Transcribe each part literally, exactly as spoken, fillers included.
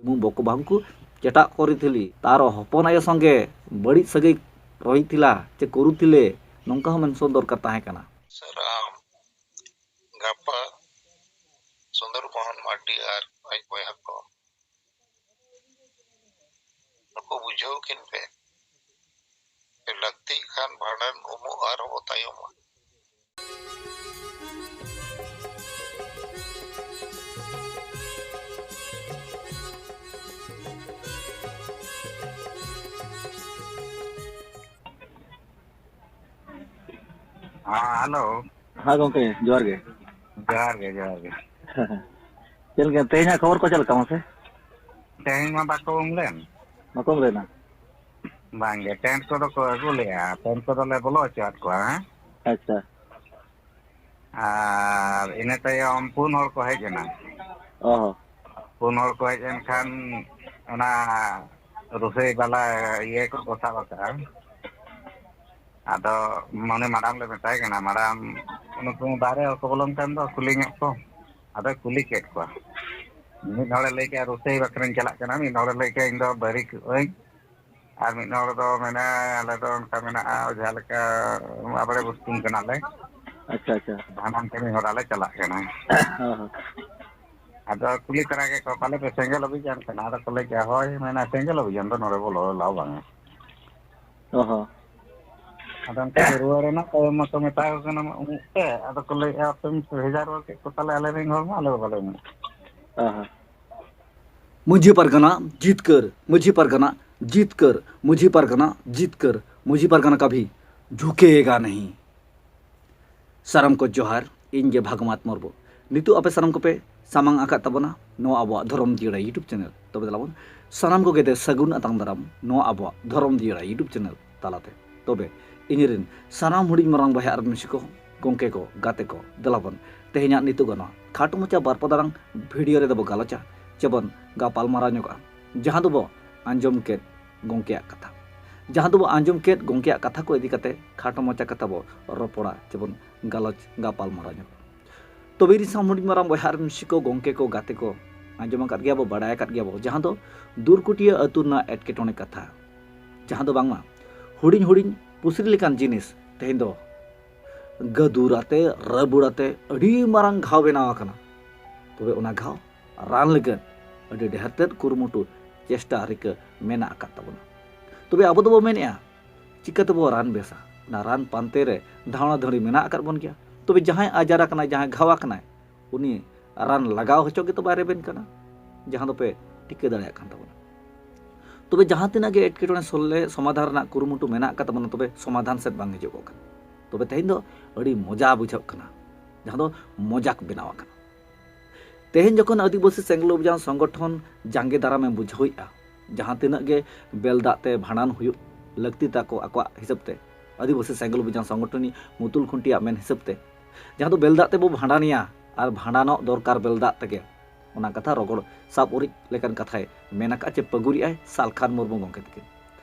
ᱮᱵᱚᱝ ᱵᱚᱠᱚ ᱵᱟᱝᱠᱩ ᱪᱮᱴᱟᱜ ᱠᱚᱨᱤᱛᱷᱤᱞᱤ, ᱛᱟᱨ ᱦᱚᱯᱚᱱ ᱟᱭᱳ ᱥᱚᱸᱜᱮ ᱵᱟᱹᱲᱤᱡ ᱥᱟᱹᱜᱟᱹᱭ ᱨᱚᱦᱤᱛᱷᱤᱞᱟ ᱪᱮ ᱠᱚᱨᱩᱛᱷᱤᱞᱮ, ᱱᱚᱝᱠᱟ ᱦᱚᱸ ᱢᱮᱱᱥᱚᱱ ᱫᱚᱨᱠᱟᱨ ᱛᱟᱦᱮᱸ ᱠᱟᱱᱟ᱾ ᱥᱟᱨᱟᱢ ᱜᱟᱯᱟ ᱥᱩᱱᱫᱚᱨ ᱢᱳᱦᱚᱱ ᱢᱟᱨᱰᱤ ᱟᱨ ᱟᱡ ᱵᱚᱭᱦᱟ ᱠᱚ ᱱᱩᱠᱩ ᱵᱩᱡᱷᱟᱹᱣ ᱠᱤᱱ ᱯᱮ, ᱞᱟᱹᱠᱛᱤᱜ ᱠᱷᱟᱱ ᱵᱷᱟᱸᱰᱟᱱ ᱩᱢᱩᱜ ᱟᱨᱦᱚᱸ ᱵᱚ ᱛᱟᱭᱚᱢᱟ᱾ ᱦᱮᱸ, ᱦᱮᱞᱳ᱾ ᱦᱮᱸ ᱜᱚᱢᱠᱮ, ᱡᱚᱦᱟᱨ ᱜᱮ᱾ ᱡᱚᱦᱟᱨ ᱜᱮ, ᱡᱚᱦᱟᱨ ᱜᱮ᱾ ᱪᱮᱫ ᱞᱮᱠᱟ ᱛᱮᱦᱮᱧᱟᱜ ᱠᱷᱚᱵᱚᱨ ᱠᱚ ᱪᱮᱫ ᱞᱮᱠᱟ ᱢᱟᱥᱮ? ᱛᱮᱦᱮᱧ ᱢᱟ ᱵᱟᱠᱚ ᱩᱢ ᱞᱮᱱ᱾ ᱵᱟᱠᱚ ᱩᱢ ᱞᱮᱱᱟ? ᱵᱟᱝᱜᱮ, ᱴᱮᱱᱴ ᱠᱚᱫᱚ ᱠᱚ ᱟᱹᱜᱩ ᱞᱮᱜᱼᱟ, ᱴᱮᱱᱴ ᱠᱚᱫᱚ ᱞᱮ ᱵᱚᱞᱚ ᱦᱚᱪᱚᱣᱟᱫ ᱠᱚᱣᱟ, ᱦᱮᱸ᱾ ᱟᱪᱪᱷᱟ᱾ ᱟᱨ ᱤᱱᱟᱹ ᱛᱟᱭᱚᱢ ᱯᱩᱱ ᱦᱚᱲ ᱠᱚ ᱦᱮᱡ ᱮᱱᱟ᱾ ᱚ ᱦᱚᱸ᱾ ᱯᱩᱱ ᱦᱚᱲ ᱠᱚ ᱦᱮᱡ ᱮᱱ ᱠᱷᱟᱱ ᱚᱱᱟ ᱨᱩᱥᱟᱹᱭ ᱵᱟᱞᱟ ᱤᱭᱟᱹ ᱠᱚᱠᱚ ᱥᱟᱵ ᱟᱠᱟᱫᱼᱟ᱾ ᱟᱫᱚ ᱩᱱᱤ ᱢᱟᱰᱟᱢ ᱞᱮ ᱢᱮᱛᱟᱭ ᱠᱟᱱᱟ, ᱢᱟᱰᱟᱢ, ᱱᱩᱠᱩ ᱵᱟᱦᱨᱮ ᱦᱚᱲ ᱠᱚ ᱵᱚᱞᱚᱱ ᱠᱟᱱ ᱫᱚ, ᱠᱩᱞᱤ ᱧᱚᱜ ᱠᱚ᱾ ᱟᱫᱚᱭ ᱠᱩᱞᱤ ᱠᱮᱫ ᱠᱚᱣᱟ᱾ ᱢᱤᱫ ᱦᱚᱲᱮ ᱞᱟᱹᱭ ᱠᱮᱫᱼᱟ, "ᱨᱩᱥᱟᱹᱭ ᱵᱟᱠᱷᱨᱟᱧ ᱪᱟᱞᱟᱜ ᱠᱟᱱᱟ", ᱢᱤᱫ ᱦᱚᱲᱮ ᱞᱟᱹᱭ ᱠᱮᱫᱼᱟ, "ᱤᱧ ᱫᱚ ᱵᱟᱹᱨᱤ ᱠᱚᱜ ᱟᱹᱧ", ᱟᱨ ᱢᱤᱫ ᱦᱚᱲ ᱫᱚ ᱢᱮᱱᱟᱭ, "ᱟᱞᱮ ᱫᱚ ᱚᱱᱠᱟ ᱢᱮᱱᱟᱜᱼᱟ, ᱡᱟᱦᱟᱸ ᱞᱮᱠᱟ ᱟᱵᱲᱮ ᱵᱩᱥᱴᱩᱢ ᱠᱟᱱᱟᱞᱮ, ᱟᱪᱪᱷᱟ, ᱟᱪᱪᱷᱟ᱾ ᱵᱷᱟᱸᱰᱟᱱ ᱠᱟᱹᱢᱤ ᱦᱚᱨᱟ ᱞᱮ ᱪᱟᱞᱟᱜ ᱠᱟᱱᱟ᱾" ᱦᱚᱸ, ᱦᱚᱸ᱾ ᱟᱫᱚ ᱠᱩᱞᱤ ᱛᱚᱨᱟ ᱠᱮᱫ ᱠᱚᱣᱟ, "ᱯᱟᱞᱮ ᱯᱮ ᱥᱮᱸᱜᱮᱞ ᱚᱵᱷᱤᱡᱟᱱ ᱠᱟᱱᱟ?" ᱟᱫᱚ ᱠᱚ ᱞᱟᱹᱭ ᱠᱮᱫᱼᱟ, "ᱦᱳᱭ, ᱢᱮᱱᱟ ᱥᱮᱸᱜᱮᱞ ᱚᱵᱷᱤᱡᱟᱱ ᱫᱚ ᱱᱚᱰᱮ ᱵᱚᱞᱚ ᱮᱞᱟᱣ ᱵᱟᱝᱟ᱾" ᱚ ᱦᱚᱸ᱾ ᱟᱫᱚ ᱚᱱᱠᱟ ᱠᱚ ᱨᱩᱣᱟᱹᱲ ᱮᱱᱟ, ᱛᱟᱭᱚᱢ ᱢᱟᱠᱚ ᱢᱮᱛᱟ ᱠᱚ ᱠᱟᱱᱟ, ᱩᱢᱩᱜ ᱯᱮ᱾ ᱟᱫᱚ ᱠᱚ ᱞᱟᱹᱭᱮᱫᱼᱟ, "ᱟᱯᱮ ᱵᱷᱮᱡᱟ ᱨᱩᱣᱟᱹᱲ ᱠᱮᱫ ᱠᱚ ᱛᱟᱞᱮ, ᱟᱞᱮ ᱨᱮᱱ ᱦᱚᱲ ᱢᱟ, ᱟᱞᱮ ᱫᱚ ᱵᱟᱞᱮ ᱩᱢᱩᱜ᱾" ᱚ ᱦᱚᱸ᱾ ᱢᱟᱹᱡᱷᱤ ᱯᱟᱨᱜᱟᱱᱟ ᱡᱤᱛᱠᱟᱹᱨ, ᱢᱟᱹᱡᱷᱤ ᱯᱟᱨᱜᱟᱱᱟ ᱡᱤᱛᱠᱟᱹᱨ, ᱢᱟᱹᱡᱷᱤ ᱯᱟᱨᱜᱟᱱᱟ ᱡᱤᱛᱠᱟᱹᱨ, ᱢᱟᱹᱡᱷᱤ ᱯᱟᱨᱜᱟᱱᱟ ᱠᱟᱵᱷᱤ ᱡᱷᱩᱠᱮᱜᱟ ᱱᱟᱦᱤ᱾ ᱥᱟᱱᱟᱢ ᱠᱚ ᱡᱚᱦᱟᱨ, ᱤᱧ ᱜᱮ ᱵᱷᱟᱜᱽᱢᱟᱛ ᱢᱩᱨᱢᱩ᱾ ᱱᱤᱛᱚᱜ ᱟᱯᱮ ᱥᱟᱱᱟᱢ ᱠᱚᱯᱮ ᱥᱟᱢᱟᱝ ᱟᱠᱟᱫ ᱛᱟᱵᱚᱱᱟ ᱱᱚᱣᱟ ᱟᱵᱚᱣᱟᱜ ᱫᱷᱚᱨᱚᱢ ᱡᱤᱭᱟᱹᱲᱟ YouTube channel᱾ ᱛᱚᱵᱮ ᱫᱮᱞᱟ ᱵᱚᱱ ᱥᱟᱱᱟᱢ ᱠᱚᱜᱮ ᱛᱮ ᱥᱟᱹᱜᱩᱱ ᱟᱛᱟᱝ ᱫᱟᱨᱟᱢ ᱱᱚᱣᱟ ᱟᱵᱚᱣᱟᱜ ᱫᱷᱚᱨᱚᱢ ᱡᱤᱭᱟᱹᱲᱟ YouTube channel ᱛᱟᱞᱟᱛᱮ᱾ ᱛᱚᱵᱮ ᱤᱧ ᱨᱮᱱ ᱥᱟᱱᱟᱢ ᱦᱩᱰᱤᱧ ᱢᱟᱨᱟᱝ ᱵᱚᱭᱦᱟ ᱟᱨ ᱢᱤᱥᱤ ᱠᱚ, ᱜᱚᱢᱠᱮ ᱠᱚ, ᱜᱟᱛᱮ ᱠᱚ, ᱫᱮᱞᱟ ᱵᱚᱱ ᱛᱮᱦᱮᱧᱟᱜ ᱱᱤᱛᱚᱜ ᱱᱚᱣᱟ ᱠᱷᱟᱴᱚ ᱢᱟᱪᱷᱟ ᱵᱟᱨ ᱯᱚᱫᱟᱨᱟᱝ video ᱨᱮᱫᱚ ᱵᱚ ᱜᱟᱞᱚᱪᱟ, ᱪᱮ ᱵᱚᱱ ᱜᱟᱯᱟᱞ ᱢᱟᱨᱟᱣ ᱧᱚᱜᱚᱜᱼᱟ, ᱡᱟᱦᱟᱸ ᱫᱚᱵᱚ ᱟᱸᱡᱚᱢ ᱠᱮᱫ ᱜᱚᱢᱠᱮᱭᱟᱜ ᱠᱟᱛᱷᱟ᱾ ᱡᱟᱦᱟᱸ ᱫᱚᱵᱚ ᱟᱸᱡᱚᱢ ᱠᱮᱫ ᱜᱚᱢᱠᱮᱭᱟᱜ ᱠᱟᱛᱷᱟ ᱠᱚ ᱤᱫᱤ ᱠᱟᱛᱮ ᱠᱷᱟᱴᱚ ᱢᱟᱪᱷᱟ ᱠᱟᱛᱷᱟ ᱵᱚ ᱨᱚᱯᱚᱲᱟ, ᱪᱮ ᱵᱚᱱ ᱜᱟᱞᱚᱪ, ᱜᱟᱯᱟᱞ ᱢᱟᱨᱟᱣ ᱧᱚᱜᱚᱜᱼᱟ᱾ ᱛᱚᱵᱮ ᱤᱧ ᱥᱟᱶ ᱦᱩᱰᱤᱧ ᱢᱟᱨᱟᱝ ᱵᱚᱭᱦᱟ ᱟᱨ ᱢᱤᱥᱤ ᱠᱚ, ᱜᱚᱢᱠᱮ ᱠᱚ, ᱜᱟᱛᱮ ᱠᱚ, ᱟᱸᱡᱚᱢ ᱟᱠᱟᱫ ᱜᱮᱭᱟ ᱵᱚ, ᱵᱟᱲᱟᱭ ᱟᱠᱟᱫ ᱜᱮᱭᱟ ᱵᱚ, ᱡᱟᱦᱟᱸ ᱫᱚ ᱫᱩᱨᱠᱩᱴᱤᱭᱟᱹ ᱟᱹᱛᱩ ᱨᱮᱱᱟᱜ ᱮᱴᱠᱮᱴᱚᱬᱮ ᱠᱟᱛᱷᱟ, ᱡᱟᱦᱟᱸ ᱫᱚ ᱵᱟᱝᱢᱟ ᱦᱩᱰᱤᱧ ᱦᱩᱰᱤᱧ ᱯᱩᱥᱨᱤ ᱞᱮᱠᱟᱱ ᱡᱤᱱᱤᱥ ᱛᱮᱦᱮᱧ ᱫᱚ ᱜᱟᱹᱫᱩᱨ ᱟᱛᱮ, ᱨᱟᱹᱵᱩᱲ ᱟᱛᱮ ᱟᱹᱰᱤ ᱢᱟᱨᱟᱝ ᱜᱷᱟᱣ ᱵᱮᱱᱟᱣ ᱟᱠᱟᱱᱟ᱾ ᱛᱚᱵᱮ ᱚᱱᱟ ᱜᱷᱟᱣ ᱨᱟᱱ ᱞᱟᱹᱜᱤᱫ ᱟᱹᱰᱤ ᱰᱷᱮᱨ ᱛᱮᱫ ᱠᱩᱨᱩᱢᱩᱴᱩ, ᱪᱮᱥᱴᱟ, ᱨᱤᱠᱟᱹ ᱢᱮᱱᱟᱜ ᱟᱠᱟᱫ ᱛᱟᱵᱚᱱᱟ᱾ ᱛᱚᱵᱮ ᱟᱵᱚ ᱫᱚᱵᱚ ᱢᱮᱱᱮᱫᱼᱟ, ᱪᱤᱠᱟᱹ ᱛᱮᱵᱚ ᱨᱟᱱ ᱵᱮᱥᱟ? ᱚᱱᱟ ᱨᱟᱱ ᱯᱟᱱᱛᱮ ᱨᱮ ᱫᱷᱟᱣᱲᱟ ᱫᱷᱟᱹᱣᱲᱤ ᱢᱮᱱᱟᱜ ᱟᱠᱟᱫ ᱵᱚᱱ ᱜᱮᱭᱟ᱾ ᱛᱚᱵᱮ ᱡᱟᱦᱟᱸᱭ ᱟᱡᱟᱨ ᱟᱠᱟᱱᱟᱭ, ᱡᱟᱦᱟᱸᱭ ᱜᱷᱟᱣ ᱟᱠᱟᱱᱟᱭ, ᱩᱱᱤ ᱨᱟᱱ ᱞᱟᱜᱟᱣ ᱦᱚᱪᱚ ᱜᱮᱛᱚ ᱵᱟᱭ ᱨᱮᱵᱮᱱ ᱠᱟᱱᱟ, ᱡᱟᱦᱟᱸ ᱫᱚᱯᱮ ᱴᱤᱠᱟᱹ ᱫᱟᱲᱮᱭᱟᱜ ᱠᱟᱱ ᱛᱟᱵᱚᱱᱟ᱾ ᱛᱚᱵᱮ ᱡᱟᱦᱟᱸ ᱛᱤᱱᱟᱹᱜ ᱜᱮ ᱮᱴᱠᱮᱴᱚᱬᱮ ᱥᱚᱞᱦᱮ ᱥᱚᱢᱟᱫᱷᱟᱱ ᱨᱮᱱᱟᱜ ᱠᱩᱨᱩᱢᱩᱴᱩ ᱢᱮᱱᱟᱜ ᱟᱠᱟᱫ ᱛᱟᱵᱚᱱᱟ, ᱛᱚᱵᱮ ᱥᱚᱢᱟᱫᱷᱟᱱ ᱥᱮᱫ ᱵᱟᱝ ᱦᱤᱡᱩᱜᱚᱜ ᱠᱟᱱᱟ᱾ ᱛᱚᱵᱮ ᱛᱮᱦᱮᱧ ᱫᱚ ᱟᱹᱰᱤ ᱢᱚᱡᱟ ᱵᱩᱡᱷᱟᱹᱜ ᱠᱟᱱᱟ, ᱡᱟᱦᱟᱸ ᱫᱚ ᱢᱚᱡᱟᱠ ᱵᱮᱱᱟᱣ ᱟᱠᱟᱱᱟ᱾ ᱛᱮᱦᱮᱧ ᱡᱚᱠᱷᱚᱱ ᱟᱹᱫᱤᱵᱟᱹᱥᱤ ᱥᱮᱸᱜᱮᱞ ᱚᱵᱷᱤᱡᱟᱱ ᱥᱚᱝᱜᱚᱴᱷᱚᱱ ᱡᱟᱸᱜᱮ ᱫᱟᱨᱟᱢᱮ ᱵᱩᱡᱷᱟᱹᱣᱮᱫᱼᱟ, ᱡᱟᱦᱟᱸ ᱛᱤᱱᱟᱹᱜ ᱜᱮ ᱵᱮᱞ ᱫᱟᱜ ᱛᱮ ᱵᱷᱟᱸᱰᱟᱱ ᱦᱩᱭᱩᱜ ᱞᱟᱹᱠᱛᱤ ᱛᱟᱠᱚ ᱟᱠᱚᱣᱟᱜ ᱦᱤᱥᱟᱹᱵ ᱛᱮ, ᱟᱹᱫᱤᱵᱟᱹᱥᱤ ᱥᱮᱸᱜᱮᱞ ᱚᱵᱷᱤᱡᱟᱱ ᱥᱚᱝᱜᱚᱴᱷᱚᱱᱤᱡ ᱢᱩᱛᱩᱞ ᱠᱷᱩᱱᱴᱤᱭᱟᱜ ᱢᱮᱱ ᱦᱤᱥᱟᱹᱵ ᱛᱮ, ᱡᱟᱦᱟᱸ ᱫᱚ ᱵᱮᱞ ᱫᱟᱜ ᱛᱮᱵᱚ ᱵᱷᱟᱸᱰᱟᱱᱮᱭᱟ ᱟᱨ ᱵᱷᱟᱸᱰᱟᱱᱚᱜ ᱫᱚᱨᱠᱟᱨ ᱵᱮᱞ ᱫᱟᱜ ᱛᱮᱜᱮ, ᱚᱱᱟ ᱠᱟᱛᱷᱟ ᱨᱚᱜᱚᱲ ᱥᱟᱵ ᱩᱨᱤᱡ ᱞᱮᱠᱟᱱ ᱠᱟᱛᱷᱟᱭ ᱢᱮᱱ ᱟᱠᱟᱫ ᱪᱮ ᱯᱟᱹᱜᱩᱨᱮᱜᱼᱟᱭ ᱥᱟᱞᱠᱷᱟᱱ ᱢᱩᱨᱢᱩ ᱜᱚᱢᱠᱮ ᱛᱟᱹᱠᱤᱱ᱾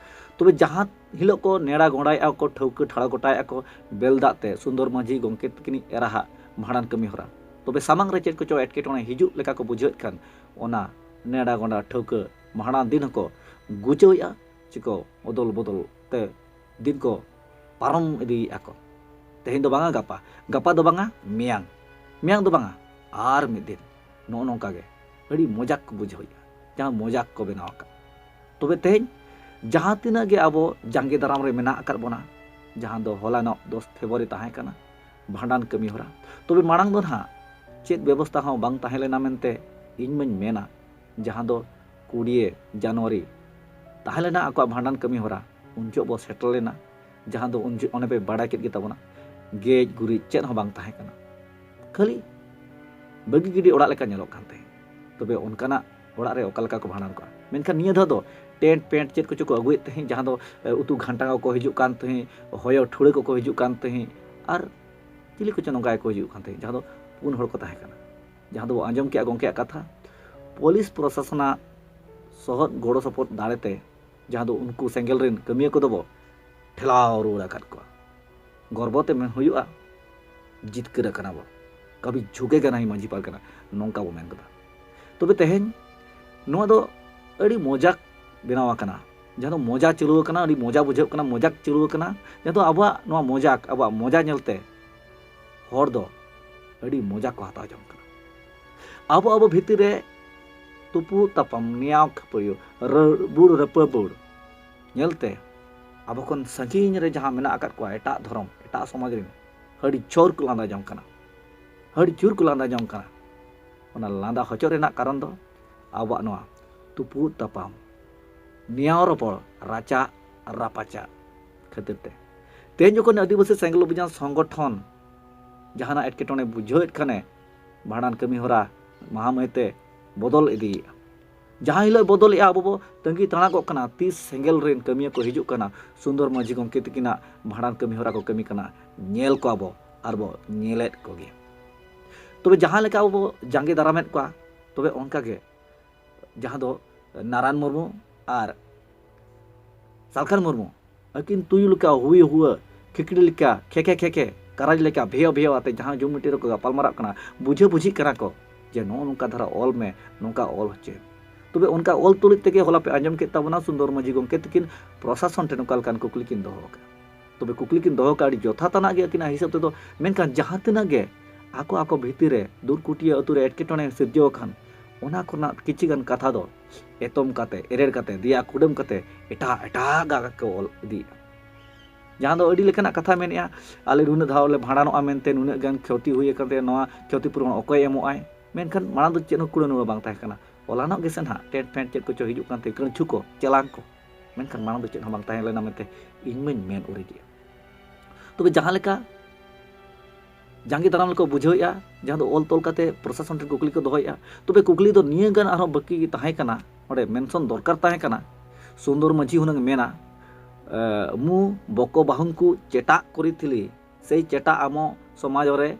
ᱛᱚᱵᱮ ᱡᱟᱦᱟᱸ ᱦᱤᱞᱳᱜ ᱠᱚ ᱱᱮᱲᱟ ᱜᱚᱸᱰᱟᱭᱮᱫᱼᱟ ᱠᱚ, ᱴᱷᱟᱹᱣᱠᱟᱹ ᱴᱷᱟᱲᱚ ᱜᱚᱴᱟᱭᱮᱫᱼᱟ ᱠᱚ ᱵᱮᱞ ᱫᱟᱜ ᱛᱮ, ᱥᱩᱱᱫᱚᱨ ᱢᱟᱹᱡᱷᱤ ᱜᱚᱢᱠᱮ ᱛᱟᱹᱠᱤᱱᱤᱡ ᱮᱨᱟᱦᱟᱜ ᱵᱷᱟᱸᱰᱟᱱ ᱠᱟᱹᱢᱤ ᱦᱚᱨᱟ, ᱛᱚᱵᱮ ᱥᱟᱢᱟᱝ ᱨᱮ ᱪᱮᱫ ᱠᱚᱪᱚ ᱮᱴᱠᱮᱴᱚᱬᱮ ᱦᱤᱡᱩᱜ ᱞᱮᱠᱟ ᱠᱚ ᱵᱩᱡᱷᱟᱹᱣᱮᱫ ᱠᱷᱟᱱ, ᱚᱱᱟ ᱱᱮᱰᱟ ᱜᱚᱸᱰᱟ ᱴᱷᱟᱹᱣᱠᱟᱹ ᱵᱷᱟᱸᱰᱟᱱ ᱫᱤᱱ ᱦᱚᱸᱠᱚ ᱜᱩᱪᱟᱹᱣᱮᱫᱼᱟ, ᱪᱮᱠᱚ ᱚᱫᱚᱞ ᱵᱚᱫᱚᱞ ᱛᱮ ᱫᱤᱱ ᱠᱚ ᱯᱟᱨᱚᱢ ᱤᱫᱤᱭᱮᱫᱼᱟ ᱠᱚ᱾ ᱛᱮᱦᱮᱧ ᱫᱚ ᱵᱟᱝᱟ ᱜᱟᱯᱟ, ᱜᱟᱯᱟ ᱫᱚ ᱵᱟᱝᱟ ᱢᱮᱭᱟᱝ, ᱢᱮᱭᱟᱝ ᱫᱚ ᱵᱟᱝᱟ ᱟᱨ ᱢᱤᱫ ᱫᱤᱱ᱾ ᱱᱚᱜᱼᱚ ᱱᱚᱝᱠᱟ ᱜᱮ ᱟᱹᱰᱤ ᱢᱚᱡᱟᱠ ᱠᱚ ᱵᱩᱡᱷᱟᱹᱣᱮᱫᱼᱟ, ᱡᱟᱦᱟᱸ ᱢᱚᱡᱟᱠ ᱠᱚ ᱵᱮᱱᱟᱣ ᱟᱠᱟᱫ᱾ ᱛᱚᱵᱮ ᱛᱮᱦᱮᱧ ᱡᱟᱦᱟᱸ ᱛᱤᱱᱟᱹᱜ ᱜᱮ ᱟᱵᱚ ᱡᱟᱸᱜᱮ ᱫᱟᱨᱟᱢ ᱨᱮ ᱢᱮᱱᱟᱜ ᱟᱠᱟᱫ ᱵᱚᱱᱟ, ᱡᱟᱦᱟᱸ ᱫᱚ ᱦᱚᱞᱟᱱᱚᱜ ᱫᱚᱥ ᱯᱷᱮᱵᱽᱨᱩᱣᱟᱨᱤ ᱛᱟᱦᱮᱸ ᱠᱟᱱᱟ ᱵᱷᱟᱸᱰᱟᱱ ᱠᱟᱹᱢᱤ ᱦᱚᱨᱟ, ᱛᱚᱵᱮ ᱢᱟᱲᱟᱝ ᱫᱚ ᱱᱟᱦᱟᱜ ᱪᱮᱫ ᱵᱮᱵᱚᱥᱛᱷᱟ ᱦᱚᱸ ᱵᱟᱝ ᱛᱟᱦᱮᱸ ᱞᱮᱱᱟ ᱢᱮᱱᱛᱮ ᱤᱧ ᱢᱟᱧ ᱢᱮᱱᱟ, ᱡᱟᱦᱟᱸ ᱫᱚ ᱠᱩᱲᱤᱭᱮ ᱡᱟᱱᱩᱣᱟᱨᱤ ᱛᱟᱦᱮᱸ ᱞᱮᱱᱟ ᱟᱠᱚᱣᱟᱜ ᱵᱷᱟᱸᱰᱟᱱ ᱠᱟᱹᱢᱤ ᱦᱚᱨᱟ, ᱩᱱ ᱡᱚᱦᱚᱜ ᱵᱚ ᱥᱮᱴᱮᱨ ᱞᱮᱱᱟ, ᱡᱟᱦᱟᱸ ᱫᱚ ᱩᱱ ᱡᱚᱦᱚᱜ ᱚᱱᱮ ᱯᱮ ᱵᱟᱲᱟᱭ ᱠᱮᱫ ᱜᱮ ᱛᱟᱵᱚᱱᱟ, ᱜᱮᱡ ᱜᱩᱨᱤᱡ ᱪᱮᱫ ᱦᱚᱸ ᱵᱟᱝ ᱛᱟᱦᱮᱸ ᱠᱟᱱᱟ, ᱠᱷᱟᱹᱞᱤ ᱵᱟᱹᱜᱤ ᱜᱤᱰᱤ ᱚᱲᱟᱜ ᱞᱮᱠᱟ ᱧᱮᱞᱚᱜ ᱠᱟᱱ ᱛᱟᱦᱮᱸᱫ᱾ ᱛᱚᱵᱮ ᱚᱱᱠᱟᱱᱟᱜ ᱚᱲᱟᱜ ᱨᱮ ᱚᱠᱟ ᱞᱮᱠᱟ ᱠᱚ ᱵᱷᱟᱸᱰᱟᱱ ᱠᱚᱣᱟ? ᱢᱮᱱᱠᱷᱟᱱ ᱱᱤᱭᱟᱹ ᱫᱷᱟᱣ ᱫᱚ ᱴᱮᱱᱴ ᱯᱮᱱᱴ ᱪᱮᱫ ᱠᱚᱪᱚ ᱠᱚ ᱟᱹᱜᱩᱭᱮᱫ ᱛᱟᱦᱮᱸᱫ, ᱡᱟᱦᱟᱸ ᱫᱚ, ᱮ, ᱩᱛᱩ ᱜᱷᱟᱱᱴᱟ ᱠᱚᱠᱚ ᱦᱤᱡᱩᱜ ᱠᱟᱱ ᱛᱟᱦᱮᱸᱫ, ᱦᱚᱭᱚ ᱴᱷᱩᱲᱟᱹ ᱠᱚᱠᱚ ᱦᱤᱡᱩᱜ ᱠᱟᱱ ᱛᱟᱦᱮᱸᱫ, ᱟᱨ ᱪᱤᱞᱤ ᱠᱚᱪᱚ ᱱᱚᱝᱠᱟ ᱜᱮᱠᱚ ᱦᱤᱡᱩᱜ ᱠᱟᱱ ᱛᱟᱦᱮᱸᱫ, ᱡᱟᱦᱟᱸ ᱫᱚ ᱯᱩᱱ ᱦᱚᱲ ᱠᱚ ᱛᱟᱦᱮᱸ ᱠᱟᱱᱟ᱾ ᱡᱟᱦᱟᱸ ᱫᱚᱵᱚ ᱟᱸᱡᱚᱢ ᱠᱮᱜᱼᱟ ᱜᱚᱢᱠᱮᱭᱟᱜ ᱠᱟᱛᱷᱟ, ᱯᱩᱞᱤᱥ ᱯᱨᱚᱥᱟᱥᱚᱱᱟᱜ ᱥᱚᱦᱚᱫ ᱜᱚᱲᱚ ᱥᱚᱯᱚᱦᱚᱫ ᱫᱟᱲᱮᱛᱮ, ᱡᱟᱦᱟᱸ ᱫᱚ ᱩᱱᱠᱩ ᱥᱮᱸᱜᱮᱞ ᱨᱮᱱ ᱠᱟᱹᱢᱤᱭᱟᱹ ᱠᱚᱫᱚ ᱵᱚ ᱴᱷᱮᱞᱟᱣ ᱨᱩᱣᱟᱹᱲ ᱟᱠᱟᱫ ᱠᱚᱣᱟ᱾ ᱜᱚᱨᱵᱚ ᱛᱮ ᱢᱮᱱ ᱦᱩᱭᱩᱜᱼᱟ, ᱡᱤᱛᱠᱟᱹᱨ ᱟᱠᱟᱱᱟ ᱵᱚ, ᱠᱟᱵᱷᱤ ᱡᱷᱩᱠᱮᱜᱟ ᱱᱟᱦᱤ ᱢᱟᱹᱡᱷᱤ ᱯᱟᱨᱜᱟᱱᱟ, ᱱᱚᱝᱠᱟ ᱵᱚ ᱢᱮᱱ ᱠᱟᱫᱟ᱾ ᱛᱚᱵᱮ ᱛᱮᱦᱮᱧ ᱱᱚᱣᱟ ᱫᱚ ᱟᱹᱰᱤ ᱢᱚᱡᱟᱠ ᱵᱮᱱᱟᱣ ᱟᱠᱟᱱᱟ, ᱡᱟᱦᱟᱸ ᱫᱚ ᱢᱚᱡᱟ ᱪᱟᱹᱞᱩ ᱟᱠᱟᱱᱟ, ᱟᱹᱰᱤ ᱢᱚᱡᱟ ᱵᱩᱡᱷᱟᱹᱜ ᱠᱟᱱᱟ, ᱢᱚᱡᱟᱠ ᱪᱟᱹᱞᱩ ᱟᱠᱟᱱᱟ, ᱡᱟᱦᱟᱸ ᱫᱚ ᱟᱵᱚᱣᱟᱜ ᱱᱚᱣᱟ ᱢᱚᱡᱟᱠ, ᱟᱵᱚᱣᱟᱜ ᱢᱚᱡᱟ ᱧᱮᱞᱛᱮ ᱦᱚᱲ ᱫᱚ ᱟᱹᱰᱤ ᱢᱚᱡᱟ ᱠᱚ ᱦᱟᱛᱟᱣ ᱡᱚᱝ ᱠᱟᱱᱟ᱾ ᱟᱵᱚ ᱟᱵᱚ ᱵᱷᱤᱛᱤᱨ ᱨᱮ ᱛᱩᱯᱩᱫ ᱛᱟᱯᱟᱢ, ᱱᱮᱭᱟᱣ ᱠᱷᱟᱹᱯᱟᱹᱨᱤᱭᱟᱹ, ᱨᱟᱹᱵᱩᱲ ᱨᱟᱹᱯᱟᱹᱵᱩᱲ ᱧᱮᱞᱛᱮ ᱟᱵᱚ ᱠᱷᱚᱱ ᱥᱟᱺᱜᱤᱧ ᱨᱮ ᱡᱟᱦᱟᱸ ᱢᱮᱱᱟᱜ ᱟᱠᱟᱫ ᱠᱚᱣᱟ ᱮᱴᱟᱜ ᱫᱷᱚᱨᱚᱢ, ᱮᱴᱟᱜ ᱥᱚᱢᱟᱡᱽ ᱨᱮᱱ, ᱟᱹᱰᱤ ᱡᱳᱨ ᱠᱚ ᱞᱟᱸᱫᱟ ᱡᱚᱝ ᱠᱟᱱᱟ, ᱟᱹᱰᱤ ᱡᱳᱨ ᱠᱚ ᱞᱟᱸᱫᱟ ᱡᱚᱝ ᱠᱟᱱᱟ᱾ ᱚᱱᱟ ᱞᱟᱸᱫᱟ ᱦᱚᱪᱚᱜ ᱨᱮᱱᱟᱜ ᱠᱟᱨᱚᱱ ᱫᱚ ᱟᱵᱚᱣᱟᱜ ᱱᱚᱣᱟ ᱛᱩᱯᱩᱫ ᱛᱟᱯᱟᱢ, ᱱᱮᱭᱟᱣ ᱨᱚᱯᱚᱲ, ᱨᱟᱪᱟᱜ ᱨᱟᱯᱟᱪᱟᱜ ᱠᱷᱟᱹᱛᱤᱨ ᱛᱮ᱾ ᱛᱮᱦᱮᱧ ᱡᱚᱠᱷᱚᱱ ᱟᱹᱫᱤᱵᱟᱹᱥᱤ ᱥᱮᱸᱜᱮᱞ ᱚᱵᱷᱤᱡᱟᱱ ᱥᱚᱝᱜᱚᱴᱷᱚᱱ ᱡᱟᱦᱟᱱᱟᱜ ᱮᱴᱠᱮᱴᱚᱬᱮ ᱵᱩᱡᱷᱟᱹᱣᱮᱫ ᱠᱷᱟᱱᱮ, ᱵᱷᱟᱸᱰᱟᱱ ᱠᱟᱹᱢᱤ ᱦᱚᱨᱟ ᱢᱟᱦᱟ ᱢᱟᱹᱭᱛᱮ ᱵᱚᱫᱚᱞ ᱤᱫᱤᱭᱮᱫᱼᱟ᱾ ᱡᱟᱦᱟᱸ ᱦᱤᱞᱳᱜ ᱵᱚᱫᱚᱞᱮᱫᱼᱟ, ᱟᱵᱚ ᱵᱚ ᱛᱟᱺᱜᱤ ᱛᱟᱬᱟᱜᱚᱜ ᱠᱟᱱᱟ, ᱛᱤᱥ ᱥᱮᱸᱜᱮᱞ ᱨᱮᱱ ᱠᱟᱹᱢᱤᱭᱟᱹ ᱠᱚ ᱦᱤᱡᱩᱜ ᱠᱟᱱᱟ, ᱥᱩᱱᱫᱚᱨ ᱢᱟᱹᱡᱷᱤ ᱜᱚᱢᱠᱮ ᱛᱤᱠᱤᱱᱟᱜ ᱵᱷᱟᱸᱰᱟᱱ ᱠᱟᱹᱢᱤ ᱦᱚᱨᱟ ᱠᱚ ᱠᱟᱹᱢᱤ ᱠᱟᱱᱟ, ᱧᱮᱞ ᱠᱚᱣᱟ ᱵᱚ ᱟᱨ ᱵᱚ ᱧᱮᱞᱮᱫ ᱠᱚᱜᱮ᱾ ᱛᱚᱵᱮ ᱡᱟᱦᱟᱸ ᱞᱮᱠᱟ ᱟᱵᱚ ᱵᱚ ᱡᱟᱸᱜᱮ ᱫᱟᱨᱟᱢᱮᱫ ᱠᱚᱣᱟ, ᱛᱚᱵᱮ ᱚᱱᱠᱟ ᱜᱮ ᱡᱟᱦᱟᱸ ᱫᱚ ᱱᱟᱨᱟᱭᱚᱱ ᱢᱩᱨᱢᱩ ᱟᱨ ᱥᱟᱞᱠᱷᱟᱱ ᱢᱩᱨᱢᱩ ᱟᱹᱠᱤᱱ ᱛᱩᱭᱩ ᱞᱮᱠᱟ ᱦᱩᱭ ᱦᱩᱣᱟᱹ, ᱠᱷᱤᱠᱲᱤ ᱞᱮᱠᱟ ᱠᱷᱮᱠᱷᱮ ᱠᱷᱮᱠᱷᱮ, ᱠᱟᱨᱟᱡᱽ ᱞᱮᱠᱟ ᱵᱷᱮᱭᱚ ᱵᱷᱮᱭᱚ ᱟᱛᱮ ᱡᱟᱦᱟᱸ ᱡᱩᱢᱤ ᱴᱤ ᱨᱮᱠᱚ ᱜᱟᱯᱟᱞ ᱢᱟᱨᱟᱜ ᱠᱟᱱᱟ, ᱵᱩᱡᱷᱟᱹ ᱵᱩᱡᱷᱤᱜ ᱠᱟᱱᱟ ᱠᱚ ᱡᱮ ᱱᱚᱜᱼᱚ ᱱᱚᱝᱠᱟ ᱫᱷᱟᱨᱟ ᱚᱞ ᱢᱮ, ᱱᱚᱝᱠᱟ ᱚᱞ ᱦᱚᱪᱚᱭ ᱢᱮ᱾ ᱛᱚᱵᱮ ᱚᱱᱠᱟ ᱚᱞ ᱛᱩᱞᱩᱡ ᱛᱮᱜᱮ ᱦᱚᱞᱟ ᱯᱮ ᱟᱸᱡᱚᱢ ᱠᱮᱫ ᱛᱟᱵᱚᱱᱟ ᱥᱩᱱᱫᱚᱨ ᱢᱟᱹᱡᱷᱤ ᱜᱚᱢᱠᱮ ᱛᱤᱠᱤᱱ ᱯᱨᱚᱥᱟᱥᱚᱱ ᱴᱷᱮᱱ ᱚᱠᱟ ᱞᱮᱠᱟᱱ ᱠᱩᱠᱞᱤ ᱠᱤᱱ ᱫᱚᱦᱚ ᱟᱠᱟᱫ᱾ ᱛᱚᱵᱮ ᱠᱩᱠᱞᱤ ᱠᱤᱱ ᱫᱚᱦᱚ ᱟᱠᱟᱫ ᱟᱹᱰᱤ ᱡᱚᱛᱷᱟᱛ ᱟᱱᱟᱜ ᱜᱮ ᱟᱹᱠᱤᱱᱟᱜ ᱦᱤᱥᱟᱹᱵ ᱛᱮᱫᱚ, ᱢᱮᱱᱠᱷᱟᱱ ᱡᱟᱦᱟᱸ ᱛᱤᱱᱟᱹᱜ ᱜᱮ ᱟᱠᱚ ᱟᱠᱚ ᱵᱷᱤᱛᱤᱨ ᱨᱮ ᱫᱩᱨᱠᱩᱴᱤᱭᱟᱹ ᱟᱹᱛᱩ ᱨᱮ ᱮᱴᱠᱮᱴᱚᱬᱮ ᱥᱤᱨᱡᱟᱹᱣ ᱟᱠᱟᱱ, ᱚᱱᱟ ᱠᱚᱨᱮᱱᱟᱜ ᱠᱤᱪᱷᱤ ᱜᱟᱱ ᱠᱟᱛᱷᱟ ᱫᱚ ᱮᱛᱚᱢ ᱠᱟᱛᱮ, ᱮᱨᱮᱲ ᱠᱟᱛᱮ, ᱫᱮᱭᱟ ᱠᱩᱰᱟᱹᱢ ᱠᱟᱛᱮ ᱮᱴᱟᱜ ᱮᱴᱟᱜᱟᱜ ᱠᱚ ᱚᱞ ᱤᱫᱤᱭᱮᱫᱼᱟ᱾ ᱡᱟᱦᱟᱸ ᱫᱚ ᱟᱹᱰᱤ ᱞᱮᱠᱟᱱᱟᱜ ᱠᱟᱛᱷᱟ ᱢᱮᱱᱮᱜᱼᱟ, ᱟᱞᱮ ᱱᱩᱱᱟᱹᱜ ᱫᱷᱟᱣ ᱞᱮ ᱵᱷᱟᱸᱰᱟᱱᱚᱜᱼᱟ ᱢᱮᱱᱛᱮ ᱱᱩᱱᱟᱹᱜ ᱜᱟᱱ ᱠᱷᱚᱛᱤ ᱦᱩᱭ ᱟᱠᱟᱱ ᱛᱟᱭᱟ, ᱱᱚᱣᱟ ᱠᱷᱚᱛᱤ ᱯᱩᱨᱚᱱ ᱚᱠᱚᱭ ᱮᱢᱚᱜᱼᱟᱭ? ᱢᱮᱱᱠᱷᱟᱱ ᱢᱟᱲᱟᱝ ᱫᱚ ᱪᱮᱫ ᱦᱚᱸ ᱠᱩᱲᱟᱹ ᱱᱩᱲᱟᱹ ᱵᱟᱝ ᱛᱟᱦᱮᱸ ᱠᱟᱱᱟ᱾ ᱚᱞᱟᱱᱚᱜ ᱜᱮᱥᱮ ᱱᱟᱦᱟᱜ ᱴᱮᱸᱴ ᱯᱷᱮᱸᱴ ᱪᱮᱫ ᱠᱚᱪᱚ ᱦᱤᱡᱩᱜ ᱠᱟᱱ ᱛᱟᱦᱮᱸ, ᱠᱟᱹᱬᱪᱷᱩ ᱠᱚ, ᱪᱮᱞᱟᱝ ᱠᱚ, ᱢᱮᱱᱠᱷᱟᱱ ᱢᱟᱲᱟᱝ ᱫᱚ ᱪᱮᱫ ᱦᱚᱸ ᱵᱟᱝ ᱛᱟᱦᱮᱸ ᱞᱮᱱᱟ ᱢᱮᱱᱛᱮ ᱤᱧ ᱢᱟᱧ ᱢᱮᱱ ᱩᱨᱤᱡᱮᱜᱼᱟ᱾ ᱛᱚᱵᱮ ᱡᱟᱦᱟᱸ ᱞᱮᱠᱟ ᱡᱟᱸᱜᱮ ᱫᱟᱨᱟᱢ ᱞᱮᱠᱟ ᱵᱩᱡᱷᱟᱹᱣᱮᱫᱼᱟ, ᱡᱟᱦᱟᱸ ᱫᱚ ᱚᱞ ᱛᱚᱞ ᱠᱟᱛᱮ ᱯᱨᱚᱥᱟᱥᱚᱱ ᱴᱷᱮᱱ ᱠᱩᱠᱞᱤ ᱠᱚ ᱫᱚᱦᱚᱭᱮᱫᱼᱟ, ᱛᱚᱵᱮ ᱠᱩᱠᱞᱤ ᱫᱚ ᱱᱤᱭᱟᱹ ᱜᱟᱱ ᱟᱨᱦᱚᱸ ᱵᱟᱹᱠᱤ ᱛᱟᱦᱮᱸ ᱠᱟᱱᱟ, ᱚᱸᱰᱮ ᱢᱮᱱᱥᱚᱱ ᱫᱚᱨᱠᱟᱨ ᱛᱟᱦᱮᱸ ᱠᱟᱱᱟ᱾ ᱥᱩᱱᱫᱚᱨ ᱢᱟᱹᱡᱷᱤ ᱦᱩᱱᱟᱹᱝ ᱢᱮᱱᱟ, ᱮ, ᱢᱩ ᱵᱚᱠᱚ ᱵᱟᱹᱦᱩᱝᱠᱩ ᱪᱮᱴᱟᱜ ᱠᱚᱨᱤᱛᱷᱤᱞᱤ, ᱥᱮᱭ ᱪᱮᱴᱟᱜ ᱟᱢᱚ ᱥᱚᱢᱟᱡᱽ ᱨᱮ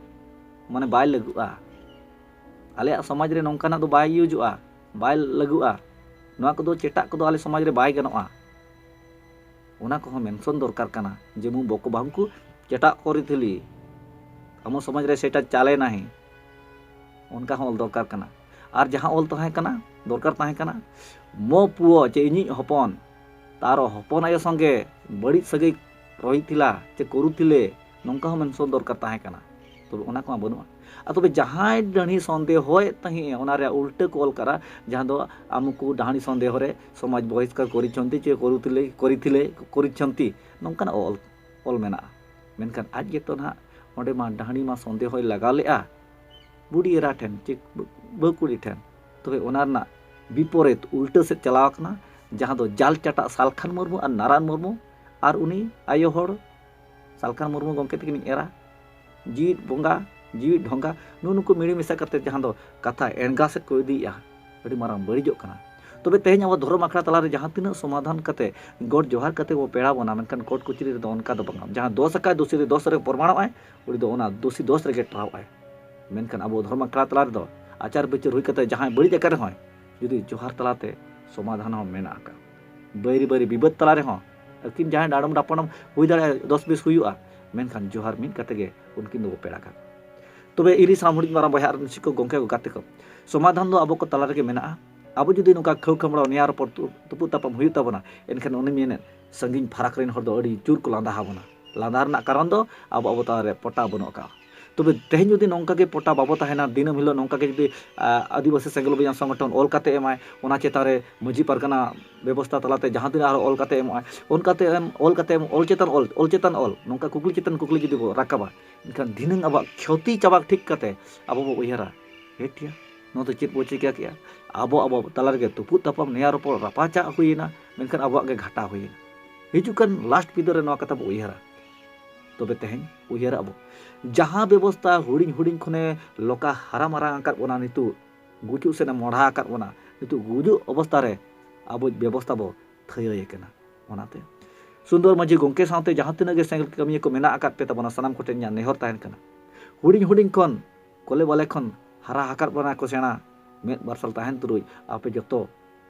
ᱢᱟᱱᱮ ᱵᱟᱭ ᱞᱟᱹᱜᱩᱜᱼᱟ᱾ ᱟᱞᱮᱭᱟᱜ ᱥᱚᱢᱟᱡᱽ ᱨᱮ ᱱᱚᱝᱠᱟᱱᱟᱜ ᱫᱚ ᱵᱟᱭ ᱤᱭᱩᱡᱚᱜᱼᱟ, ᱵᱟᱭ ᱞᱟᱹᱜᱩᱜᱼᱟ᱾ ᱱᱚᱣᱟ ᱠᱚᱫᱚ ᱪᱮᱴᱟᱜ ᱠᱚᱫᱚ ᱟᱞᱮ ᱥᱚᱢᱟᱡᱽ ᱨᱮ ᱵᱟᱭ ᱜᱟᱱᱚᱜᱼᱟ᱾ ᱚᱱᱟ ᱠᱚᱦᱚᱸ ᱢᱮᱱᱥᱚᱱ ᱫᱚᱨᱠᱟᱨ ᱠᱟᱱᱟ ᱡᱮ ᱢᱩ ᱵᱚᱠᱚ ᱵᱟᱹᱦᱩᱝᱠᱩ ᱪᱮᱴᱟᱜ ᱠᱚᱨᱤᱛᱷᱤᱞᱤ, ᱟᱢᱚ ᱥᱚᱢᱟᱡᱽ ᱨᱮ ᱥᱮᱴᱟ ᱪᱟᱞᱮ ᱱᱟᱦᱤ, ᱚᱱᱠᱟ ᱦᱚᱸ ᱚᱞ ᱫᱚᱨᱠᱟᱨ ᱠᱟᱱᱟ᱾ ᱟᱨ ᱡᱟᱦᱟᱸ ᱚᱞ ᱛᱟᱦᱮᱸ ᱠᱟᱱᱟ, ᱫᱚᱨᱠᱟᱨ ᱛᱟᱦᱮᱸ ᱠᱟᱱᱟ, ᱢᱚ ᱯᱩᱣᱚ ᱪᱮ ᱤᱧᱤᱡ ᱦᱚᱯᱚᱱ, ᱛᱟᱨᱚ ᱦᱚᱯᱚᱱ ᱟᱭᱳ ᱥᱚᱸᱜᱮ ᱵᱟᱹᱲᱤᱡ ᱥᱟᱹᱜᱟᱹᱭ ᱨᱚᱦᱤᱛᱤᱞᱟ ᱪᱮ ᱠᱚᱨᱩᱛᱤᱞᱮ, ᱱᱚᱝᱠᱟ ᱦᱚᱸ ᱢᱮᱱᱥᱚᱱ ᱫᱚᱨᱠᱟᱨ ᱛᱟᱦᱮᱸ ᱠᱟᱱᱟ᱾ ᱛᱚᱵᱮ ᱚᱱᱟ ᱠᱚᱢᱟ ᱵᱟᱹᱱᱩᱜᱼᱟ᱾ ᱟᱨ ᱛᱚᱵᱮ ᱡᱟᱦᱟᱸᱭ ᱰᱟᱹᱦᱱᱤ ᱥᱚᱱᱫᱮᱦᱚᱭᱮᱫ ᱛᱟᱦᱮᱸᱫ ᱮ, ᱚᱱᱟ ᱨᱮᱭᱟᱜ ᱩᱞᱴᱟᱹ ᱠᱚ ᱚᱞ ᱠᱟᱜᱼᱟ, ᱡᱟᱦᱟᱸ ᱫᱚ ᱟᱢᱠᱩ ᱰᱟᱹᱦᱱᱤ ᱥᱚᱱᱫᱮᱦᱚ ᱨᱮ ᱥᱚᱢᱟᱡᱽ ᱵᱚᱦᱤᱥᱠᱟᱨ ᱠᱚᱨᱤᱪᱷᱚᱱᱛᱤ ᱪᱮ ᱠᱚᱨᱩᱛᱤᱞᱮ, ᱠᱚᱨᱤᱪᱷᱚᱱᱛᱤ, ᱱᱚᱝᱠᱟᱱᱟᱜ ᱚᱞ, ᱚᱞ ᱢᱮᱱᱟᱜᱼᱟ᱾ ᱢᱮᱱᱠᱷᱟᱱ ᱟᱡ ᱜᱮᱛᱚ ᱱᱟᱦᱟᱜ ᱚᱸᱰᱮ ᱢᱟ ᱰᱟᱹᱦᱱᱤ ᱢᱟ ᱥᱚᱱᱫᱮᱦᱚᱭ ᱞᱟᱜᱟᱣ ᱞᱮᱫᱼᱟ ᱵᱩᱰᱷᱤ ᱮᱨᱟ ᱴᱷᱮᱱ ᱪᱮ ᱵᱟᱹᱦᱩ ᱠᱩᱲᱤ ᱴᱷᱮᱱ᱾ ᱛᱚᱵᱮ ᱚᱱᱟ ᱨᱮᱱᱟᱜ ᱵᱤᱯᱚᱨᱤᱛ, ᱩᱞᱴᱟᱹ ᱥᱮᱫ ᱪᱟᱞᱟᱣ ᱟᱠᱟᱱᱟ, ᱡᱟᱦᱟᱸ ᱫᱚ ᱡᱟᱞ ᱪᱟᱴᱟᱜ ᱥᱟᱞᱠᱷᱟᱱ ᱢᱩᱨᱢᱩ ᱟᱨ ᱱᱟᱨᱟᱭᱚᱱ ᱢᱩᱨᱢᱩ ᱟᱨ ᱩᱱᱤ ᱟᱭᱳ ᱦᱚᱲ ᱥᱟᱞᱠᱷᱟᱱ ᱢᱩᱨᱢᱩ ᱜᱚᱢᱠᱮ ᱛᱟᱹᱠᱤᱱᱤᱡ ᱮᱨᱟ, ᱡᱤᱣᱤᱫ ᱵᱚᱸᱜᱟ, ᱡᱤᱣᱤᱫ ᱰᱷᱚᱸᱜᱟ, ᱱᱩᱜᱼᱩ ᱱᱩᱠᱩ ᱢᱤᱲᱮ ᱢᱮᱥᱟ ᱠᱟᱛᱮ ᱡᱟᱦᱟᱸ ᱫᱚ ᱠᱟᱛᱷᱟ ᱮᱸᱰᱜᱟ ᱥᱮᱫ ᱠᱚ ᱤᱫᱤᱭᱮᱫᱼᱟ, ᱟᱹᱰᱤ ᱢᱟᱨᱟᱝ ᱵᱟᱹᱲᱤᱡᱚᱜ ᱠᱟᱱᱟ᱾ ᱛᱚᱵᱮ ᱛᱮᱦᱮᱧ ᱟᱵᱚ ᱫᱷᱚᱨᱚᱢ ᱟᱠᱷᱲᱟ ᱛᱟᱞᱟᱨᱮ ᱡᱟᱦᱟᱸ ᱛᱤᱱᱟᱹᱜ ᱥᱚᱢᱟᱫᱷᱟᱱ ᱠᱟᱛᱮ, ᱜᱚᱰ ᱡᱚᱦᱟᱨ ᱠᱟᱛᱮ ᱵᱚ ᱯᱮᱲᱟ ᱵᱚᱱᱟ, ᱢᱮᱱᱠᱷᱟᱱ ᱠᱳᱨᱴ ᱠᱚᱪᱟᱹᱨᱤ ᱨᱮᱫᱚ ᱚᱱᱠᱟ ᱫᱚ ᱵᱟᱝᱟ᱾ ᱡᱟᱦᱟᱸ ᱫᱳᱥ ᱟᱠᱟᱫ ᱫᱳᱥᱤ ᱨᱮ ᱫᱳᱥ ᱨᱮ ᱯᱨᱚᱢᱟᱬᱚᱜ ᱟᱭ, ᱩᱱᱤ ᱫᱚ ᱚᱱᱟ ᱫᱳᱥᱤ ᱫᱳᱥ ᱨᱮᱜᱮ ᱴᱟᱨᱦᱟᱣ ᱟᱭ᱾ ᱢᱮᱱᱠᱷᱟᱱ ᱟᱵᱚ ᱫᱷᱚᱨᱚᱢ ᱟᱠᱷᱲᱟ ᱛᱟᱞᱟ ᱨᱮᱫᱚ ᱟᱪᱟᱨ ᱵᱤᱪᱟᱹᱨ ᱦᱩᱭ ᱠᱟᱛᱮ ᱡᱟᱦᱟᱸᱭ ᱵᱟᱹᱲᱤᱡ ᱟᱠᱟᱫ ᱨᱮᱦᱚᱸᱭ, ᱡᱩᱫᱤ ᱡᱚᱦᱟᱨ ᱛᱟᱞᱟᱛᱮ ᱥᱚᱢᱟᱫᱷᱟᱱ ᱦᱚᱸ ᱢᱮᱱᱟᱜ ᱟᱠᱟᱫ, ᱵᱟᱹᱭᱨᱤ ᱵᱟᱹᱭᱨᱤ ᱵᱤᱵᱟᱹᱫ ᱛᱟᱞᱟ ᱨᱮᱦᱚᱸ ᱟᱹᱠᱤᱱ ᱡᱟᱦᱟᱸᱭ ᱰᱟᱸᱰᱚᱢ ᱰᱟᱯᱟᱰᱚᱢ ᱦᱩᱭ ᱫᱟᱲᱮᱭᱟᱜᱼᱟ, ᱫᱚᱥ ᱵᱤᱥ ᱦᱩᱭᱩᱜᱼᱟ, ᱢᱮᱱᱠᱷᱟᱱ ᱡᱚᱦᱟᱨ ᱢᱤᱫ ᱠᱟᱛᱮ ᱜᱮ ᱩᱱᱠᱤᱱ ᱫᱚᱵᱚ ᱯᱮᱲᱟ ᱠᱟᱱᱟ᱾ ᱛᱚᱵᱮ ᱤᱨᱤ ᱥᱟᱶ ᱦᱩᱰᱤᱧ ᱢᱟᱨᱟᱝ ᱵᱚᱭᱦᱟ ᱟᱨ ᱥᱤᱠᱠᱷᱚᱠ ᱜᱚᱢᱠᱮ ᱠᱚ ᱜᱟᱛᱮ ᱠᱚ, ᱥᱚᱢᱟᱫᱷᱟᱱ ᱫᱚ ᱟᱵᱚ ᱠᱚ ᱛᱟᱞᱟ ᱨᱮᱜᱮ ᱢᱮᱱᱟᱜᱼᱟ᱾ ᱟᱵᱚ ᱡᱩᱫᱤ ᱱᱚᱝᱠᱟ ᱠᱷᱟᱹᱣ ᱠᱷᱟᱢᱲᱟᱣ ᱱᱮᱭᱟᱣ ᱨᱚᱯᱚᱲ ᱛᱩ-, ᱛᱩᱯᱩᱜ ᱛᱟᱯᱟᱢ ᱦᱩᱭᱩᱜ ᱛᱟᱵᱚᱱᱟ, ᱮᱱᱠᱷᱟᱱ ᱩᱱᱤ ᱢᱮᱱᱮᱫ ᱥᱟᱺᱜᱤᱧ ᱯᱷᱟᱨᱟᱠ ᱨᱮᱱ ᱦᱚᱲ ᱫᱚ ᱟᱹᱰᱤ ᱡᱳᱨ ᱠᱚ ᱞᱟᱸᱫᱟ ᱟᱵᱚᱱᱟ᱾ ᱞᱟᱸᱫᱟ ᱨᱮᱱᱟᱜ ᱠᱟᱨᱚᱱ ᱫᱚ ᱟᱵᱚ, ᱟᱵᱚ ᱛᱟᱞᱟ ᱨᱮ ᱯᱚᱴᱟ ᱵᱟᱹᱱᱩᱜ ᱟᱠᱟᱫᱼᱟ᱾ ᱛᱚᱵᱮ ᱛᱮᱦᱮᱧ ᱡᱩᱫᱤ ᱱᱚᱝᱠᱟ ᱜᱮ ᱯᱚᱴᱟ ᱵᱟᱵᱚ ᱛᱟᱦᱮᱱᱟ, ᱫᱤᱱᱟᱹᱢ ᱦᱤᱞᱳᱜ ᱱᱚᱝᱠᱟ ᱜᱮ ᱡᱩᱫᱤ, ᱟ, ᱟᱹᱫᱤᱵᱟᱹᱥᱤ ᱥᱮᱸᱜᱮᱞ ᱚᱵᱷᱤᱡᱟᱱ ᱥᱚᱝᱜᱚᱴᱷᱚᱱ ᱚᱞ ᱠᱟᱛᱮ ᱮᱢᱟᱭ, ᱚᱱᱟ ᱪᱮᱛᱟᱱ ᱨᱮ ᱢᱟᱹᱡᱷᱤ ᱯᱟᱨᱜᱟᱱᱟ ᱵᱮᱵᱚᱥᱛᱷᱟ ᱛᱟᱞᱟᱛᱮ ᱡᱟᱦᱟᱸ ᱛᱤᱱᱟᱹᱜ ᱟᱨᱦᱚᱸ ᱚᱞ ᱠᱟᱛᱮ ᱮᱢᱚᱜᱼᱟᱭ, ᱚᱱᱠᱟᱛᱮ ᱮᱢ, ᱚᱞ ᱠᱟᱛᱮ ᱮᱢ, ᱚᱞ ᱪᱮᱛᱟᱱ ᱚᱞ, ᱚᱞ ᱪᱮᱛᱟᱱ ᱚᱞ, ᱱᱚᱝᱠᱟ ᱠᱩᱠᱞᱤ ᱪᱮᱛᱟᱱ ᱠᱩᱠᱞᱤ ᱡᱩᱫᱤ ᱵᱚ ᱨᱟᱠᱟᱵᱟ, ᱮᱱᱠᱷᱟᱱ ᱫᱷᱤᱱᱟᱹᱝ ᱟᱵᱚᱣᱟᱜ ᱠᱷᱚᱛᱤ ᱪᱟᱵᱟ ᱴᱷᱤᱠ ᱠᱟᱛᱮ ᱟᱵᱚ ᱵᱚ ᱩᱭᱦᱟᱹᱨᱟ, ᱦᱮᱴ ᱭᱟ, ᱱᱚᱣᱟ ᱫᱚ ᱪᱮᱫ ᱵᱚ ᱪᱤᱠᱟ ᱠᱮᱜᱼᱟ? ᱟᱵᱚ, ᱟᱵᱚ ᱛᱟᱞᱟ ᱨᱮᱜᱮ ᱛᱩᱯᱩᱜ ᱛᱟᱯᱟᱢ, ᱱᱮᱭᱟᱣ ᱨᱚᱯᱚᱲ, ᱨᱟᱯᱟᱪᱟᱜ ᱦᱩᱭᱮᱱᱟ, ᱢᱮᱱᱠᱷᱟᱱ ᱟᱵᱚᱣᱟᱜ ᱜᱮ ᱜᱷᱟᱴᱟ ᱦᱩᱭᱮᱱᱟ᱾ ᱦᱤᱡᱩᱜ ᱠᱟᱱ ᱞᱟᱥᱴ ᱵᱤᱫᱟᱹ ᱨᱮ ᱱᱚᱣᱟ ᱠᱟᱛᱷᱟ ᱵᱚ ᱩᱭᱦᱟᱹᱨᱟ᱾ ᱛᱚᱵᱮ ᱛᱮᱦᱮᱧ ᱩᱭᱦᱟᱹᱨᱟ ᱵᱚ, ᱡᱟᱦᱟᱸ ᱵᱮᱵᱚᱥᱛᱷᱟ ᱦᱩᱰᱤᱧ ᱦᱩᱰᱤᱧ ᱠᱷᱚᱱᱮ ᱞᱚᱠᱟ ᱦᱟᱨᱟ ᱢᱟᱨᱟᱝ ᱟᱠᱟᱫ ᱵᱚᱱᱟ, ᱱᱤᱛᱚᱜ ᱜᱩᱡᱩᱜ ᱥᱮᱫ ᱮ ᱢᱚᱦᱰᱟ ᱟᱠᱟᱫ ᱵᱚᱱᱟ, ᱱᱤᱛᱚᱜ ᱜᱩᱡᱩᱜ ᱚᱵᱚᱥᱛᱷᱟ ᱨᱮ ᱟᱵᱚ ᱵᱮᱵᱚᱥᱛᱷᱟ ᱵᱚ ᱛᱷᱟᱹᱭᱟᱹᱭ ᱠᱟᱱᱟ᱾ ᱚᱱᱟᱛᱮ ᱥᱩᱱᱫᱚᱨ ᱢᱟᱹᱡᱷᱤ ᱜᱚᱢᱠᱮ ᱥᱟᱶᱛᱮ ᱡᱟᱦᱟᱸ ᱛᱤᱱᱟᱹᱜ ᱜᱮ ᱥᱮᱸᱜᱮᱞ ᱠᱟᱹᱢᱤᱭᱟᱹ ᱠᱚ ᱢᱮᱱᱟᱜ ᱟᱠᱟᱫ ᱯᱮ ᱛᱟᱵᱚᱱᱟ, ᱥᱟᱱᱟᱢ ᱠᱚᱴᱷᱮᱱ ᱤᱧᱟᱹᱜ ᱱᱮᱦᱚᱨ ᱛᱟᱦᱮᱱ ᱠᱟᱱᱟ, ᱦᱩᱰᱤᱧ ᱦᱩᱰᱤᱧ ᱠᱷᱚᱱ ᱠᱚᱞᱮ ᱵᱟᱞᱮ ᱠᱷᱚᱱ ᱦᱟᱨᱟ ᱟᱠᱟᱫ ᱵᱚᱱᱟ ᱠᱚ ᱥᱮᱬᱟ, ᱢᱮᱫ ᱢᱟᱨᱥᱟᱞ ᱛᱟᱦᱮᱱ ᱛᱩᱞᱩᱡ ᱟᱯᱮ ᱡᱚᱛᱚ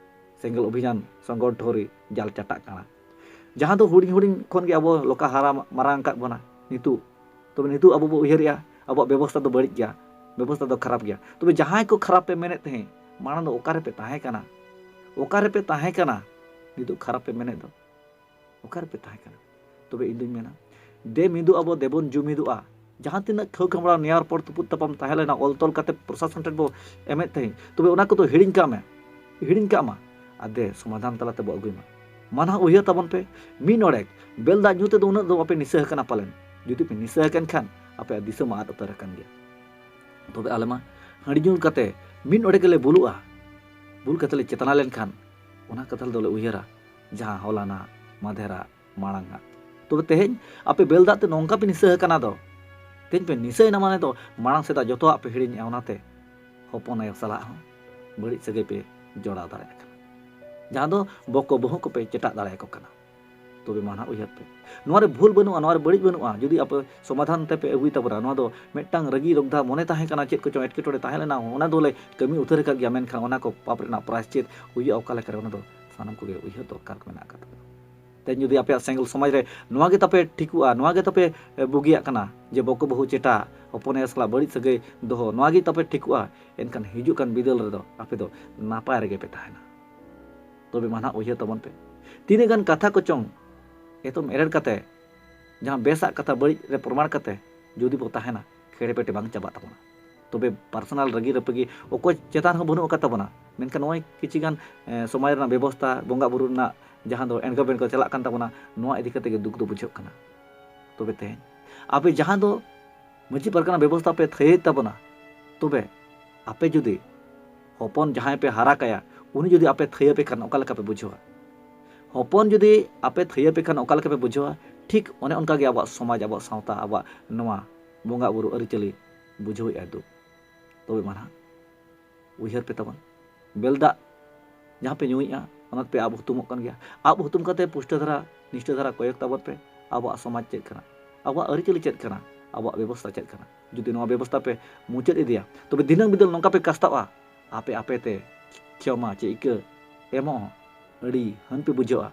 ᱥᱮᱸᱜᱮᱞ ᱚᱵᱷᱤᱡᱟᱱ ᱥᱚᱝᱜᱚᱴᱷᱚᱱ ᱨᱮ ᱡᱟᱞ ᱪᱟᱴᱟᱜ ᱠᱟᱱᱟ, ᱡᱟᱦᱟᱸ ᱫᱚ ᱦᱩᱰᱤᱧ ᱦᱩᱰᱤᱧ ᱠᱷᱚᱱ ᱜᱮ ᱟᱵᱚ ᱞᱚᱠᱟ ᱦᱟᱨᱟ ᱢᱟᱨᱟᱝ ᱟᱠᱟᱫ ᱵᱚᱱᱟ᱾ ᱱᱤᱛᱚᱜ, ᱛᱚᱵᱮ ᱱᱤᱛᱚᱜ ᱟᱵᱚ ᱵᱚ ᱩᱭᱦᱟᱹᱨᱮᱜᱼᱟ, ᱟᱵᱚᱣᱟᱜ ᱵᱮᱵᱚᱥᱛᱷᱟ ᱫᱚ ᱵᱟᱹᱲᱤᱡ ᱜᱮᱭᱟ, ᱵᱮᱵᱚᱥᱛᱷᱟ ᱫᱚ ᱠᱷᱟᱨᱟᱯ ᱜᱮᱭᱟ᱾ ᱛᱚᱵᱮ ᱡᱟᱦᱟᱸᱭ ᱠᱚ ᱠᱷᱟᱨᱟᱯ ᱯᱮ ᱢᱮᱱᱮᱫ ᱛᱟᱦᱮᱸᱫ, ᱢᱟᱲᱟᱝ ᱫᱚ ᱚᱠᱟ ᱨᱮᱯᱮ ᱛᱟᱦᱮᱸ ᱠᱟᱱᱟ? ᱚᱠᱟ ᱨᱮᱯᱮ ᱛᱟᱦᱮᱸ ᱠᱟᱱᱟ? ᱱᱤᱛᱚᱜ ᱠᱷᱟᱨᱟᱯ ᱯᱮ ᱢᱮᱱᱮᱫ ᱫᱚ, ᱚᱠᱟ ᱨᱮᱯᱮ ᱛᱟᱦᱮᱸ ᱠᱟᱱᱟ? ᱛᱚᱵᱮ ᱤᱧ ᱫᱩᱧ ᱢᱮᱱᱟ, ᱫᱮ ᱢᱤᱫᱚᱜ ᱟᱵᱚ, ᱫᱮᱵᱚᱱ ᱡᱩᱢᱤᱫᱚᱜᱼᱟ᱾ ᱡᱟᱦᱟᱸ ᱛᱤᱱᱟᱹᱜ ᱠᱷᱟᱹᱣ ᱠᱷᱟᱢᱲᱟᱣ ᱱᱮᱭᱟᱣ ᱨᱚᱯᱚᱲ ᱛᱩᱯᱩᱫ ᱛᱟᱯᱟᱢ ᱛᱟᱦᱮᱸ ᱞᱮᱱᱟ, ᱚᱞ ᱛᱚᱞ ᱠᱟᱛᱮ ᱯᱨᱚᱥᱟᱥᱚᱱ ᱴᱷᱮᱱ ᱵᱚ ᱮᱢᱮᱫ ᱛᱟᱦᱮᱸᱫ, ᱛᱚᱵᱮ ᱚᱱᱟ ᱠᱚᱫᱚ ᱦᱤᱲᱤᱧ ᱠᱟᱜ ᱢᱮ, ᱦᱤᱲᱤᱧ ᱠᱟᱜ ᱢᱟ᱾ ᱟᱨ ᱫᱮ ᱥᱚᱢᱟᱫᱷᱟᱱ ᱛᱟᱞᱟ ᱛᱮᱵᱚ ᱟᱹᱜᱩᱭ ᱢᱟ᱾ ᱢᱟᱱᱟᱣ ᱩᱭᱦᱟᱹᱨ ᱛᱟᱵᱚᱱ ᱯᱮ, ᱢᱤᱫ ᱚᱲᱮᱡ ᱵᱮᱞ ᱫᱟᱜ ᱧᱩ ᱛᱮᱫᱚ ᱩᱱᱟᱹᱜ ᱫᱚ ᱵᱟᱯᱮ ᱱᱤᱥᱟᱹ ᱟᱠᱟᱱᱟ ᱯᱟᱞᱮᱱ᱾ ᱡᱩᱫᱤ ᱯᱮ ᱱᱤᱥᱟᱹ ᱟᱠᱟᱱ ᱠᱷᱟᱱ, ᱟᱯᱮᱭᱟᱜ ᱫᱤᱥᱟᱹ ᱢᱟ ᱟᱫ ᱩᱛᱟᱹᱨ ᱟᱠᱟᱱ ᱜᱮᱭᱟ᱾ ᱛᱚᱵᱮ ᱟᱞᱮ ᱢᱟ ᱦᱟᱺᱰᱤ ᱧᱩ ᱠᱟᱛᱮ ᱢᱤᱫ ᱚᱲᱮᱡ ᱜᱮᱞᱮ ᱵᱩᱞᱩᱜᱼᱟ᱾ ᱵᱩᱞ ᱠᱟᱛᱮ ᱞᱮ ᱪᱮᱛᱟᱱᱟ ᱞᱮᱱᱠᱷᱟᱱ, ᱚᱱᱟ ᱠᱟᱛᱷᱟ ᱫᱚᱞᱮ ᱩᱭᱦᱟᱹᱨᱟ, ᱡᱟᱦᱟᱸ ᱦᱚᱞᱟᱱᱟᱜ, ᱢᱟᱫᱷᱮᱨᱟᱜ, ᱢᱟᱲᱟᱝ ᱟᱜ᱾ ᱛᱚᱵᱮ ᱛᱮᱦᱮᱧ ᱟᱯᱮ ᱵᱮᱞ ᱫᱟᱜ ᱛᱮ ᱱᱚᱝᱠᱟ ᱯᱮ ᱱᱤᱥᱟᱹ ᱟᱠᱟᱱᱟ ᱫᱚ, ᱛᱮᱦᱮᱧ ᱯᱮ ᱱᱤᱥᱟᱹᱭᱮᱱᱟ ᱢᱟᱱᱮ ᱫᱚ ᱢᱟᱲᱟᱝ ᱥᱮᱫᱟᱜ ᱡᱚᱛᱚᱣᱟᱜ ᱯᱮ ᱦᱤᱲᱤᱧᱮᱜᱼᱟ᱾ ᱚᱱᱟᱛᱮ ᱦᱚᱯᱚᱱ ᱟᱭᱳ ᱥᱟᱞᱟᱜ ᱦᱚᱸ ᱵᱟᱹᱲᱤᱡ ᱥᱟᱹᱜᱟᱹᱭ ᱯᱮ ᱡᱚᱲᱟᱣ ᱫᱟᱲᱮᱭᱟᱜ ᱠᱟᱱᱟ, ᱡᱟᱦᱟᱸ ᱫᱚ ᱵᱚᱠᱚ ᱵᱟᱹᱦᱩ ᱠᱚᱯᱮ ᱪᱮᱴᱟᱜ ᱫᱟᱲᱮᱭᱟᱠᱚ ᱠᱟᱱᱟ᱾ ᱛᱚᱵᱮ ᱢᱟ ᱱᱟᱦᱟᱜ ᱩᱭᱦᱟᱹᱨ ᱯᱮ, ᱱᱚᱣᱟ ᱨᱮ ᱵᱷᱩᱞ ᱵᱟᱹᱱᱩᱜᱼᱟ, ᱱᱚᱣᱟ ᱨᱮ ᱵᱟᱹᱲᱤᱡ ᱵᱟᱹᱱᱩᱜᱼᱟ᱾ ᱡᱩᱫᱤ ᱟᱯᱮ ᱥᱚᱢᱟᱫᱷᱟᱱ ᱛᱮᱯᱮ ᱟᱹᱜᱩᱭ ᱛᱟᱵᱚᱱᱟ, ᱱᱚᱣᱟ ᱫᱚ ᱢᱤᱫᱴᱟᱝ ᱨᱟᱹᱜᱤ ᱨᱚᱜᱽᱫᱷᱟ ᱢᱚᱱᱮ ᱛᱟᱦᱮᱸ ᱠᱟᱱᱟ, ᱪᱮᱫ ᱠᱚᱪᱚᱝ ᱮᱴᱠᱮᱴᱚᱬᱮ ᱛᱟᱦᱮᱸ ᱞᱮᱱᱟ, ᱚᱱᱟ ᱫᱚᱞᱮ ᱠᱟᱹᱢᱤ ᱩᱛᱟᱹᱨ ᱟᱠᱟᱫ ᱜᱮᱭᱟ, ᱢᱮᱱᱠᱷᱟᱱ ᱚᱱᱟ ᱠᱚ ᱯᱟᱯ ᱨᱮᱱᱟᱜ ᱯᱨᱟᱭᱥᱪᱤᱛ ᱦᱩᱭᱩᱜᱼᱟ ᱚᱠᱟ ᱞᱮᱠᱟᱨᱮ, ᱚᱱᱟ ᱫᱚ ᱥᱟᱱᱟᱢ ᱠᱚᱜᱮ ᱩᱭᱦᱟᱹᱨ ᱫᱚᱨᱠᱟᱨ ᱢᱮᱱᱟᱜ ᱟᱠᱟᱫ ᱛᱟᱵᱚᱱᱟ᱾ ᱛᱮᱦᱮᱧ ᱡᱩᱫᱤ ᱟᱯᱮᱭᱟᱜ ᱥᱮᱸᱜᱮᱞ ᱥᱚᱢᱟᱡᱽ ᱨᱮ ᱱᱚᱣᱟ ᱜᱮ ᱛᱟᱯᱮ ᱴᱷᱤᱠᱚᱜᱼᱟ, ᱱᱚᱣᱟ ᱜᱮ ᱛᱟᱯᱮ, ᱮ, ᱵᱩᱜᱤᱭᱟᱜ ᱠᱟᱱᱟ ᱡᱮ ᱵᱚᱠᱚ ᱵᱟᱹᱦᱩ ᱪᱮᱴᱟ, ᱦᱚᱯᱚᱱ ᱮᱨᱟ ᱥᱟᱞᱟᱜ ᱵᱟᱹᱲᱤᱡ ᱥᱟᱹᱜᱟᱹᱭ ᱫᱚᱦᱚ, ᱱᱚᱣᱟ ᱜᱮ ᱛᱟᱯᱮ ᱴᱷᱤᱠᱚᱜᱼᱟ, ᱮᱱᱠᱷᱟᱱ ᱦᱤᱡᱩᱜ ᱠᱟᱱ ᱵᱤᱫᱟᱹᱞ ᱨᱮᱫᱚ ᱟᱯᱮ ᱫᱚ ᱱᱟᱯᱟᱭ ᱨᱮᱜᱮ ᱯᱮ ᱛᱟᱦᱮᱱᱟ᱾ ᱛᱚᱵᱮ ᱢᱟ ᱱᱟᱦᱟᱜ ᱩᱭᱦᱟᱹᱨ ᱛᱟᱵᱚᱱ ᱯᱮ, ᱛᱤᱱᱟᱹᱜ ᱜᱟᱱ ᱠᱟᱛᱷᱟ ᱠᱚᱪᱚᱝ ᱮᱛᱚᱢ ᱮᱨᱮᱲ ᱠᱟᱛᱮ, ᱡᱟᱦᱟᱸ ᱵᱮᱥᱟᱜ ᱠᱟᱛᱷᱟ ᱵᱟᱹᱲᱤᱡ ᱨᱮ ᱯᱨᱚᱢᱟᱬ ᱠᱟᱛᱮ ᱡᱩᱫᱤ ᱵᱚ ᱛᱟᱦᱮᱱᱟ, ᱠᱷᱮᱲᱮ ᱯᱮᱴᱮ ᱵᱟᱝ ᱪᱟᱵᱟᱜ ᱛᱟᱵᱚᱱᱟ᱾ ᱛᱚᱵᱮ ᱯᱟᱨᱥᱚᱱᱟᱞ ᱨᱟᱹᱜᱤ ᱨᱟᱹᱯᱟᱹᱜᱤ ᱚᱠᱚᱭ ᱪᱮᱛᱟᱱ ᱨᱮᱦᱚᱸ ᱵᱟᱹᱱᱩᱜ ᱟᱠᱟᱫ ᱛᱟᱵᱚᱱᱟ, ᱢᱮᱱᱠᱷᱟᱱ ᱱᱚᱜᱼᱚᱭ ᱠᱤᱪᱷᱤ ᱜᱟᱱ, ᱮ, ᱥᱚᱢᱟᱡᱽ ᱨᱮᱱᱟᱜ ᱵᱮᱵᱚᱥᱛᱷᱟ, ᱵᱚᱸᱜᱟ ᱵᱩᱨᱩ ᱨᱮᱱᱟᱜ ᱡᱟᱦᱟᱸ ᱫᱚ ᱮᱱᱜᱟᱵᱮᱱ ᱠᱚ ᱪᱟᱞᱟᱜ ᱠᱟᱱ ᱛᱟᱵᱚᱱᱟ, ᱱᱚᱣᱟ ᱤᱫᱤ ᱠᱟᱛᱮ ᱜᱮ ᱫᱩᱠ ᱫᱚ ᱵᱩᱡᱷᱟᱹᱜ ᱠᱟᱱᱟ᱾ ᱛᱚᱵᱮ ᱛᱮᱦᱮᱧ ᱟᱯᱮ ᱡᱟᱦᱟᱸ ᱫᱚ ᱢᱟᱹᱡᱷᱤ ᱯᱟᱨᱜᱟᱱᱟ ᱵᱮᱵᱚᱥᱛᱷᱟ ᱯᱮ ᱛᱷᱟᱹᱭᱟᱹᱭᱮᱫ ᱛᱟᱵᱚᱱᱟ, ᱛᱚᱵᱮ ᱟᱯᱮ ᱡᱩᱫᱤ ᱦᱚᱯᱚᱱ ᱡᱟᱦᱟᱸᱭ ᱯᱮ ᱦᱟᱨᱟ ᱠᱟᱭᱟ, ᱩᱱᱤ ᱡᱩᱫᱤ ᱟᱯᱮ ᱛᱷᱟᱹᱭᱟᱹ ᱯᱮ ᱠᱷᱟᱱ ᱚᱠᱟ ᱞᱮᱠᱟ ᱯᱮ ᱵᱩᱡᱷᱟᱹᱣᱟ? ᱦᱚᱯᱚᱱ ᱡᱩᱫᱤ ᱟᱯᱮ ᱛᱷᱟᱹᱭᱟᱹ ᱯᱮ ᱠᱷᱟᱱ ᱚᱠᱟ ᱞᱮᱠᱟ ᱯᱮ ᱵᱩᱡᱷᱟᱹᱣᱟ? ᱴᱷᱤᱠ ᱚᱱᱮ ᱚᱱᱠᱟ ᱜᱮ ᱟᱵᱚᱣᱟᱜ ᱥᱚᱢᱟᱡᱽ, ᱟᱵᱚᱣᱟᱜ ᱥᱟᱶᱛᱟ, ᱟᱵᱚᱣᱟᱜ ᱱᱚᱣᱟ ᱵᱚᱸᱜᱟ ᱵᱩᱨᱩ ᱟᱹᱨᱤᱪᱟᱹᱞᱤ ᱵᱩᱡᱷᱟᱹᱣᱮᱫᱼᱟᱭ ᱫᱩᱠ᱾ ᱛᱚᱵᱮ ᱢᱟ ᱱᱟᱦᱟᱜ ᱩᱭᱦᱟᱹᱨ ᱯᱮ ᱛᱟᱵᱚᱱ, ᱵᱮᱞ ᱫᱟᱜ ᱡᱟᱦᱟᱸ ᱯᱮ ᱧᱩᱭᱮᱫᱼᱟ, ᱚᱱᱟ ᱯᱮ ᱟᱵ ᱦᱩᱛᱩᱢᱚᱜ ᱠᱟᱱ ᱜᱮᱭᱟ᱾ ᱟᱵ ᱦᱩᱛᱩᱢ ᱠᱟᱛᱮ ᱯᱩᱥᱴᱟᱹ ᱫᱷᱟᱨᱟ, ᱱᱤᱥᱴᱟᱹ ᱫᱷᱟᱨᱟ ᱠᱚᱭᱚᱜ ᱛᱟᱵᱚᱱ ᱯᱮ, ᱟᱵᱚᱣᱟᱜ ᱥᱚᱢᱟᱡᱽ ᱪᱮᱫ ᱠᱟᱱᱟ, ᱟᱵᱚᱣᱟᱜ ᱟᱹᱨᱤᱪᱟᱹᱞᱤ ᱪᱮᱫ ᱠᱟᱱᱟ, ᱟᱵᱚᱣᱟᱜ ᱵᱮᱵᱚᱥᱛᱷᱟ ᱪᱮᱫ ᱠᱟᱱᱟ᱾ ᱡᱩᱫᱤ ᱱᱚᱣᱟ ᱵᱮᱵᱚᱥᱛᱷᱟ ᱯᱮ ᱢᱩᱪᱟᱹᱫ ᱤᱫᱤᱭᱟ, ᱛᱚᱵᱮ ᱫᱤᱱᱟᱹᱢ ᱵᱤᱫᱟᱹᱞ ᱱᱚᱝᱠᱟ ᱯᱮ ᱠᱟᱥᱛᱟᱜᱼᱟ, ᱟᱯᱮ ᱟᱯᱮ ᱛᱮ ᱠᱷᱮᱢᱟ ᱪᱮ ᱤᱠᱟᱹ ᱮᱢᱚᱜ ᱦᱚᱸ ᱟᱹᱰᱤ ᱦᱟᱹᱱ ᱯᱮ ᱵᱩᱡᱷᱟᱹᱣᱟ,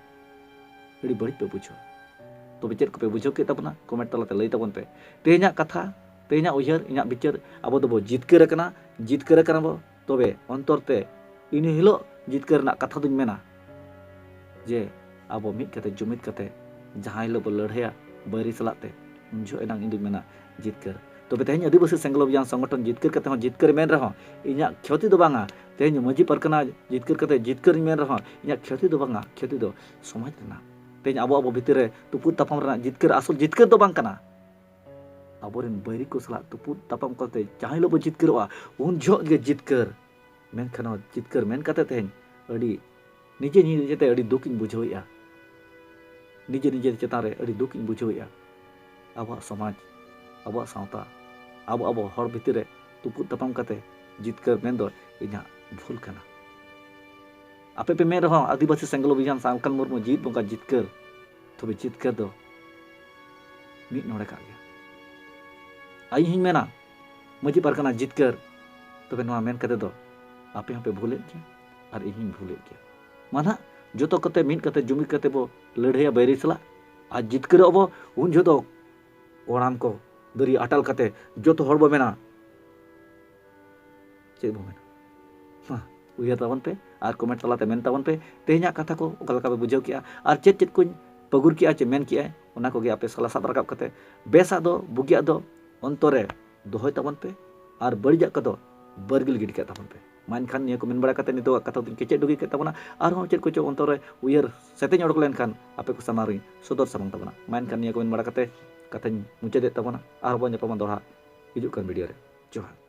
ᱟᱹᱰᱤ ᱵᱟᱹᱲᱤᱡ ᱯᱮ ᱵᱩᱡᱷᱟᱹᱣᱟ᱾ ᱛᱚᱵᱮ ᱪᱮᱫ ᱠᱚᱯᱮ ᱵᱩᱡᱷᱟᱹᱣ ᱠᱮᱫ ᱛᱟᱵᱚᱱᱟ? ᱠᱚᱢᱮᱱᱴ ᱛᱟᱞᱟᱛᱮ ᱞᱟᱹᱭ ᱛᱟᱵᱚᱱ ᱯᱮ᱾ ᱛᱮᱦᱮᱧᱟᱜ ᱠᱟᱛᱷᱟ ᱛᱮᱦᱮᱧᱟᱜ ᱩᱭᱦᱟᱹᱨ, ᱤᱧᱟᱹᱜ ᱵᱤᱪᱟᱹᱨ, ᱟᱵᱚ ᱫᱚᱵᱚ ᱡᱤᱛᱠᱟᱹᱨ ᱟᱠᱟᱱᱟ, ᱡᱤᱛᱠᱟᱹᱨ ᱟᱠᱟᱱᱟ ᱵᱚ᱾ ᱛᱚᱵᱮ ᱚᱱᱛᱚᱨ ᱛᱮ ᱤᱱᱟᱹ ᱦᱤᱞᱳᱜ ᱡᱤᱛᱠᱟᱹᱨ ᱨᱮᱱᱟᱜ ᱠᱟᱛᱷᱟ ᱫᱩᱧ ᱢᱮᱱᱟ ᱡᱮ ᱟᱵᱚ ᱢᱤᱫ ᱠᱟᱛᱮ, ᱡᱩᱢᱤᱫ ᱠᱟᱛᱮ ᱡᱟᱦᱟᱸ ᱦᱤᱞᱳᱜ ᱵᱚ ᱞᱟᱹᱲᱦᱟᱹᱭᱟ ᱵᱟᱹᱭᱨᱤ ᱥᱟᱞᱟᱜ ᱛᱮ, ᱩᱱ ᱡᱚᱦᱚᱜ ᱮᱱᱟᱝ ᱤᱧ ᱫᱩᱧ ᱢᱮᱱᱟ ᱡᱤᱛᱠᱟᱹᱨ᱾ ᱛᱚᱵᱮ ᱛᱮᱦᱮᱧ ᱟᱹᱫᱤᱵᱟᱹᱥᱤ ᱥᱮᱸᱜᱮᱞ ᱚᱵᱷᱤᱭᱟᱱ ᱥᱚᱝᱜᱚᱴᱷᱚᱱ ᱡᱤᱛᱠᱟᱹᱨ ᱠᱟᱛᱮ ᱦᱚᱸ ᱡᱤᱛᱠᱟᱹᱨ ᱢᱮᱱ ᱨᱮᱦᱚᱸ ᱤᱧᱟᱹᱜ ᱠᱷᱚᱛᱤ ᱫᱚ ᱵᱟᱝᱟ᱾ ᱛᱮᱦᱮᱧ ᱢᱟᱹᱡᱷᱤ ᱯᱟᱨᱜᱟᱱᱟ ᱡᱤᱛᱠᱟᱹᱨ ᱠᱟᱛᱮ ᱡᱤᱛᱠᱟᱹᱨ ᱤᱧ ᱢᱮᱱ ᱨᱮᱦᱚᱸ ᱤᱧᱟᱹᱜ ᱠᱷᱚᱛᱤ ᱫᱚ ᱵᱟᱝᱟ, ᱠᱷᱚᱛᱤ ᱫᱚ ᱥᱚᱢᱟᱡᱽ ᱨᱮᱱᱟᱜ᱾ ᱛᱮᱦᱮᱧ ᱟᱵᱚ ᱟᱵᱚ ᱵᱷᱤᱛᱤᱨ ᱨᱮ ᱛᱩᱯᱩᱫ ᱛᱟᱯᱟᱢ ᱨᱮᱱᱟᱜ ᱡᱤᱛᱠᱟᱹᱨ ᱟᱥᱚᱞ ᱡᱤᱛᱠᱟᱹᱨ ᱫᱚ ᱵᱟᱝ ᱠᱟᱱᱟ᱾ ᱟᱵᱚᱨᱮᱱ ᱵᱟᱹᱭᱨᱤ ᱠᱚ ᱥᱟᱞᱟᱜ ᱛᱩᱯᱩᱫ ᱛᱟᱯᱟᱢ ᱠᱟᱛᱮ ᱡᱟᱦᱟᱸ ᱦᱤᱞᱳᱜ ᱵᱚ ᱡᱤᱛᱠᱟᱹᱨᱚᱜᱼᱟ, ᱩᱱ ᱡᱚᱦᱚᱜ ᱜᱮ ᱡᱤᱛᱠᱟᱹᱨ᱾ ᱢᱮᱱᱠᱷᱟᱱ ᱱᱚᱣᱟ ᱡᱤᱛᱠᱟᱹᱨ ᱢᱮᱱ ᱠᱟᱛᱮ ᱛᱮᱦᱮᱧ ᱟᱹᱰᱤ ᱱᱤᱡᱮ ᱱᱤᱡᱮᱛᱮ ᱟᱹᱰᱤ ᱫᱩᱠ ᱤᱧ ᱵᱩᱡᱷᱟᱹᱣᱮᱫᱼᱟ᱾ ᱱᱤᱡᱮ ᱱᱤᱡᱮ ᱪᱮᱛᱟᱱ ᱨᱮ ᱟᱹᱰᱤ ᱫᱩᱠ ᱤᱧ ᱵᱩᱡᱷᱟᱹᱣᱮᱫᱼᱟ᱾ ᱟᱵᱚᱣᱟᱜ ᱥᱚᱢᱟᱡᱽ, ᱟᱵᱚᱣᱟᱜ ᱥᱟᱶᱛᱟ, ᱟᱵᱚ ᱟᱵᱚ ᱦᱚᱲ ᱵᱷᱤᱛᱤᱨ ᱨᱮ ᱛᱩᱯᱩᱫ ᱛᱟᱯᱟᱢ ᱠᱟᱛᱮ ᱡᱤᱛᱠᱟᱹᱨ ᱢᱮᱱ ᱫᱚ ᱤᱧᱟᱹᱜ ᱵᱷᱩᱞ ᱠᱟᱱᱟ᱾ ᱟᱯᱮ ᱯᱮ ᱢᱮᱱ ᱨᱮᱦᱚᱸ ᱟᱹᱫᱤᱵᱟᱹᱥᱤ ᱥᱮᱸᱜᱮᱞ ᱚᱵᱷᱤᱡᱟᱱ ᱥᱟᱞᱠᱷᱟᱱ ᱢᱩᱨᱢᱩ ᱡᱤᱛ ᱵᱚᱸᱜᱟ ᱡᱤᱛᱠᱟᱹᱨ, ᱛᱚᱵᱮ ᱡᱤᱛᱠᱟᱹᱨ ᱫᱚ ᱢᱤᱫ ᱱᱚᱰᱮ ᱠᱟᱜ ᱜᱮᱭᱟ᱾ ᱟᱨ ᱤᱧ ᱦᱚᱧ ᱢᱮᱱᱟ ᱢᱟᱹᱡᱷᱤ ᱯᱟᱨᱜᱟᱱᱟ ᱡᱤᱛᱠᱟᱹᱨ᱾ ᱛᱚᱵᱮ ᱱᱚᱣᱟ ᱢᱮᱱ ᱠᱟᱛᱮ ᱫᱚ ᱟᱯᱮ ᱦᱚᱸᱯᱮ ᱵᱷᱩᱞᱮᱫ ᱜᱮᱭᱟ ᱟᱨ ᱤᱧ ᱦᱚᱧ ᱵᱷᱩᱞᱮᱫ ᱜᱮᱭᱟ᱾ ᱢᱟ ᱱᱟᱦᱟᱜ ᱡᱚᱛᱚ ᱠᱟᱛᱮ ᱢᱤᱫ ᱠᱟᱛᱮ ᱡᱩᱢᱤᱫ ᱠᱟᱛᱮ ᱵᱚ ᱞᱟᱹᱲᱦᱟᱹᱭᱟ ᱵᱟᱹᱭᱨᱤ ᱥᱟᱞᱟᱜ ᱟᱨ ᱡᱤᱛᱠᱟᱹᱨᱚᱜ ᱵᱚ᱾ ᱩᱱ ᱡᱚᱦᱚᱜ ᱫᱚ ᱠᱚᱲᱟᱢ ᱠᱚ ᱫᱟᱨᱤ ᱟᱴᱟᱞ ᱠᱟᱛᱮ ᱡᱚᱛᱚ ᱦᱚᱲ ᱵᱚ ᱢᱮᱱᱟ, ᱪᱮᱫ ᱵᱚ ᱢᱮᱱᱟ? ᱢᱟ ᱩᱭᱦᱟᱹᱨ ᱛᱟᱵᱚᱱ ᱯᱮ ᱟᱨ comment ᱛᱟᱞᱟᱛᱮ ᱢᱮᱱ ᱛᱟᱵᱚᱱ ᱯᱮ ᱛᱮᱦᱮᱧᱟᱜ ᱠᱟᱛᱷᱟ ᱠᱚ ᱚᱠᱟ ᱞᱮᱠᱟ ᱯᱮ ᱵᱩᱡᱷᱟᱹᱣ ᱠᱮᱜᱼᱟ ᱟᱨ ᱪᱮᱫ ᱪᱮᱫ ᱠᱚᱧ ᱯᱟᱹᱜᱩᱨ ᱠᱮᱜᱼᱟ ᱪᱮ ᱢᱮᱱ ᱠᱮᱜᱼᱟ, ᱚᱱᱟ ᱠᱚᱜᱮ ᱟᱯᱮ ᱥᱟᱞᱟ ᱥᱟᱵ ᱨᱟᱠᱟᱵ ᱠᱟᱛᱮ ᱵᱮᱥᱟᱜ ᱫᱚ ᱵᱩᱜᱤᱭᱟᱜ ᱫᱚ ᱚᱱᱛᱚᱨ ᱨᱮ ᱫᱚᱦᱚᱭ ᱛᱟᱵᱚᱱ ᱯᱮ ᱟᱨ ᱵᱟᱹᱲᱤᱡᱟᱜ ᱠᱚᱫᱚ ᱵᱟᱹᱨᱜᱤᱞ ᱜᱤᱰᱤ ᱠᱟᱜ ᱛᱟᱵᱚᱱ ᱯᱮ᱾ ᱢᱟ ᱮᱱᱠᱷᱟᱱ ᱱᱤᱭᱟᱹ ᱠᱚ ᱢᱮᱱ ᱵᱟᱲᱟ ᱠᱟᱛᱮ ᱱᱤᱛᱚᱜᱟᱜ ᱠᱟᱛᱷᱟ ᱫᱚᱧ ᱠᱮᱪᱮᱫ ᱰᱩᱜᱤ ᱠᱮᱫ ᱛᱟᱵᱚᱱᱟ᱾ ᱟᱨᱦᱚᱸ ᱪᱮᱫ ᱠᱚᱪᱚ ᱚᱱᱛᱚᱨ ᱨᱮ ᱩᱭᱦᱟᱹᱨ ᱥᱮᱛᱮᱧ ᱚᱰᱚᱠ ᱞᱮᱱᱠᱷᱟᱱ ᱟᱯᱮ ᱠᱚ ᱥᱟᱢᱟᱝ ᱨᱤᱧ ᱥᱚᱫᱚᱨ ᱥᱟᱢᱟᱝ ᱛᱟᱵᱚᱱᱟ᱾ ᱢᱟ ᱮᱱᱠᱷᱟᱱ ᱱᱤᱭᱟᱹ ᱠᱚ ᱢᱮᱱ ᱵᱟᱲᱟ ᱠᱟᱛᱮ ᱠᱟᱛᱷᱟᱧ ᱢᱩᱪᱟᱹᱫᱮᱫ ᱛᱟᱵᱚᱱᱟ᱾ ᱟᱨᱦᱚᱸ ᱵᱚᱱ ᱧᱟᱯᱟᱢᱟ ᱫᱚᱲᱦᱟ ᱦᱤᱡᱩᱜ ᱠᱟᱱ video ᱨᱮ᱾ ᱡᱚᱦᱟᱨ᱾